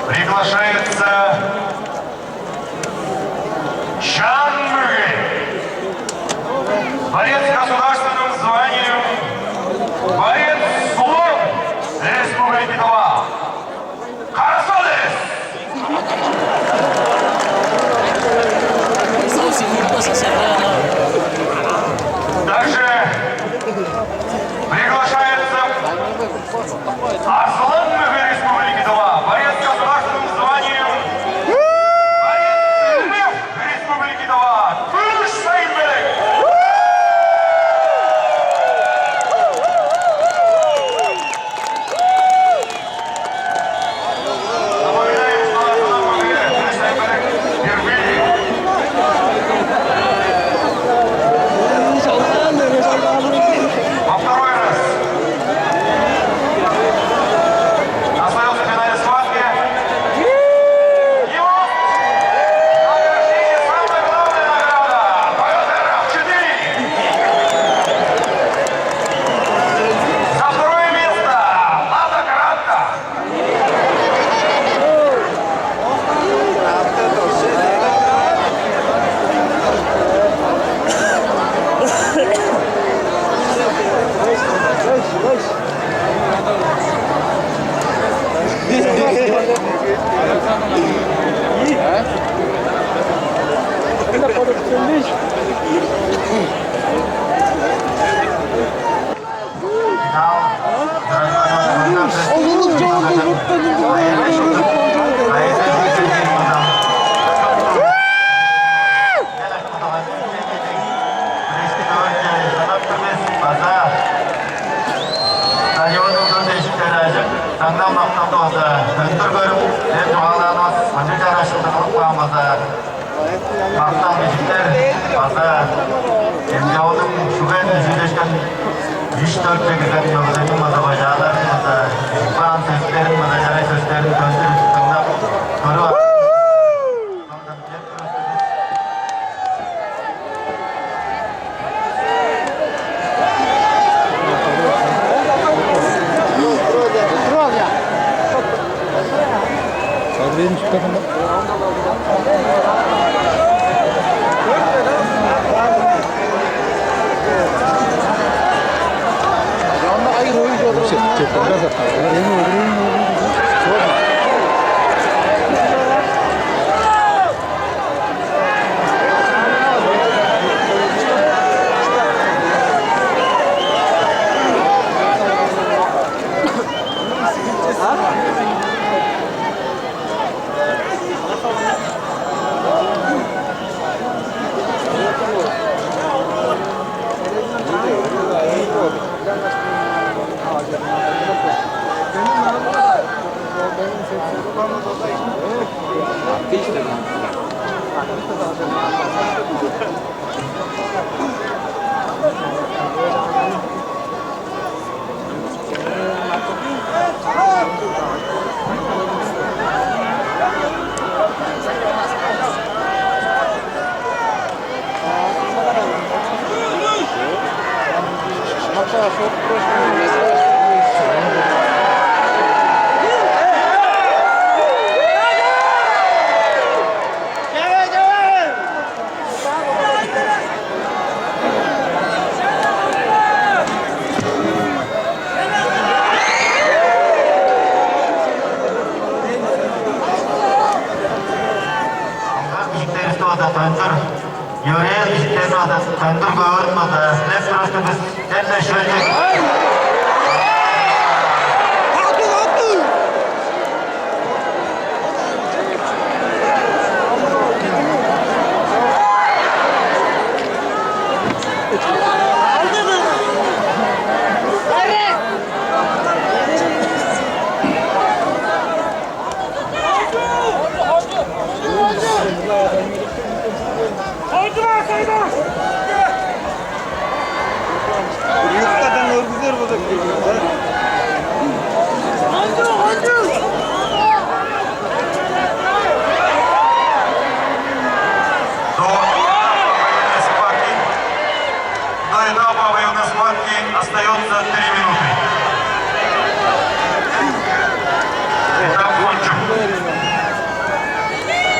Приглашается Чан Мөге, борец с государственным званием, борец слон Республики Тыва. Карасолес! Также приглашается Арслан Мөге, Республики Тыва, борец с государственным званием, борец Лев Республики Тыва, Күш Сайынбек. Напоминаем, что Арслан Мөге, Күш Сайынбек впервые. Во второй раз. Остаёмся в финале схватки. И вот награждение, самая главная награда. П Т Р четыре. За второе место Лада Гранта. База стадионнуң дон дээшиктери ажык, саңнам-макталды база төндүр көрүп, дем чугаалаанывыс мынча чараш шылдыглып каан база. Мактал-бижиктер база Демги-оолдуң шуган үзүлешкен үш-дөрт чегирген мөгелерниң база бажааларын база, бижип каан сөстерин база, чарай сөстерин көндүр дыңнап көрүп ап. Бижиктеривисти база тондур, йөрээл бижиктерни база тондур көөрүн база дилеп турар-дыр бис. Сен бе шөлчек? Юбкадан өргүзер болза, до этапа военной схватки остается три минуты. Этап кончен.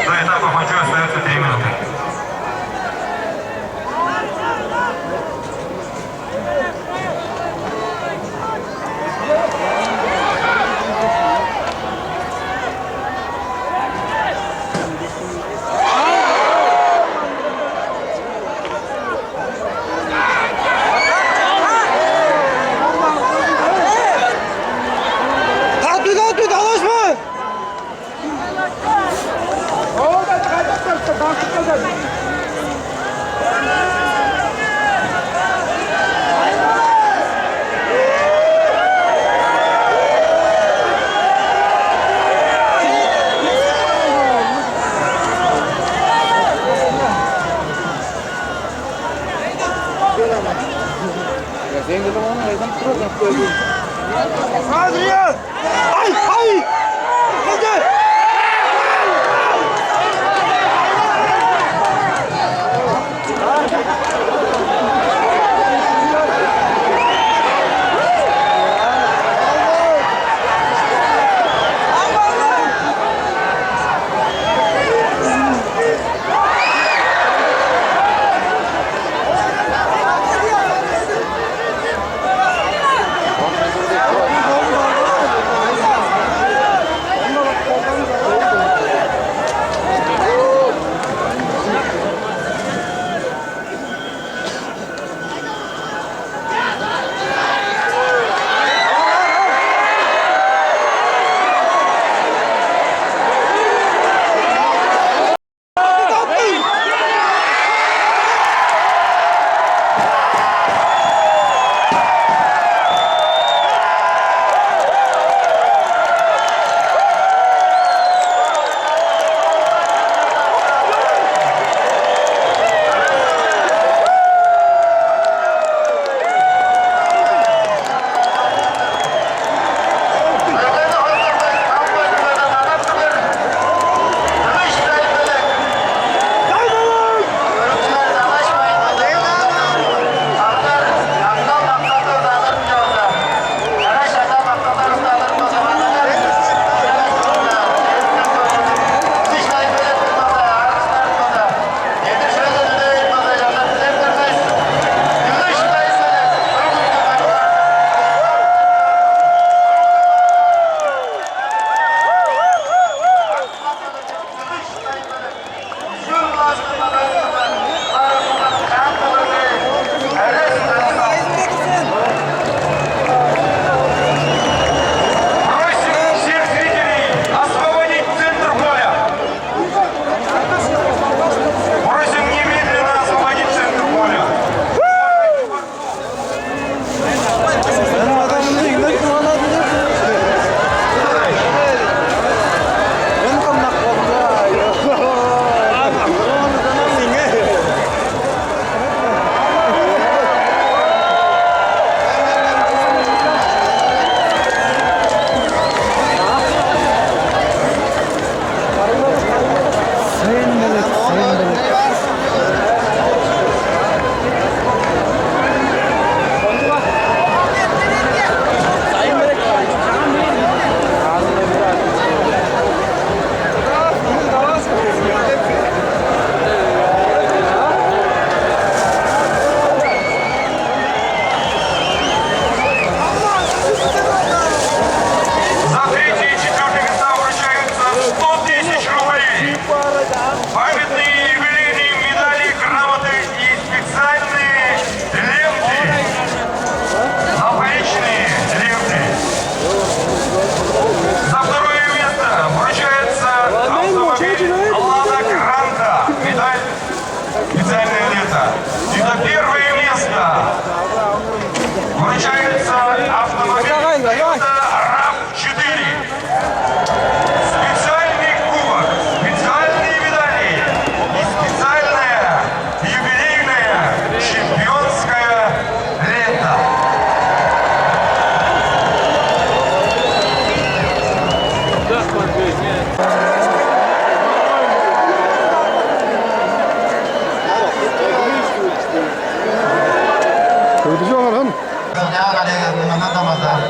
До этапа кончен остается три минуты. Татпыйга талашпа! Сен кылып ону кайдан турасың? Ай, ай! Кылды!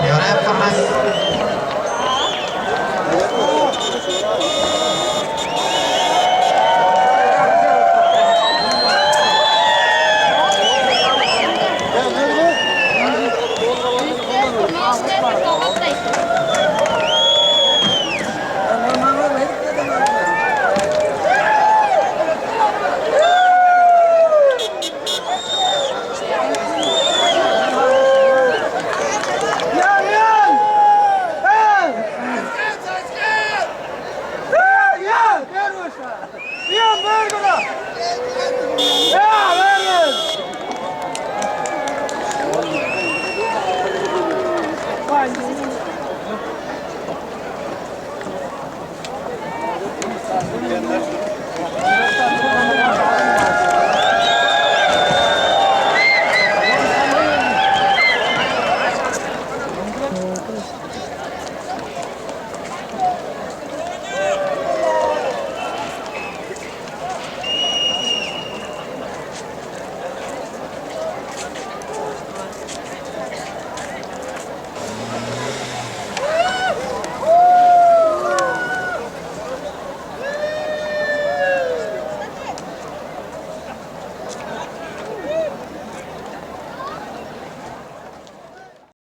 Йорэп тургаш,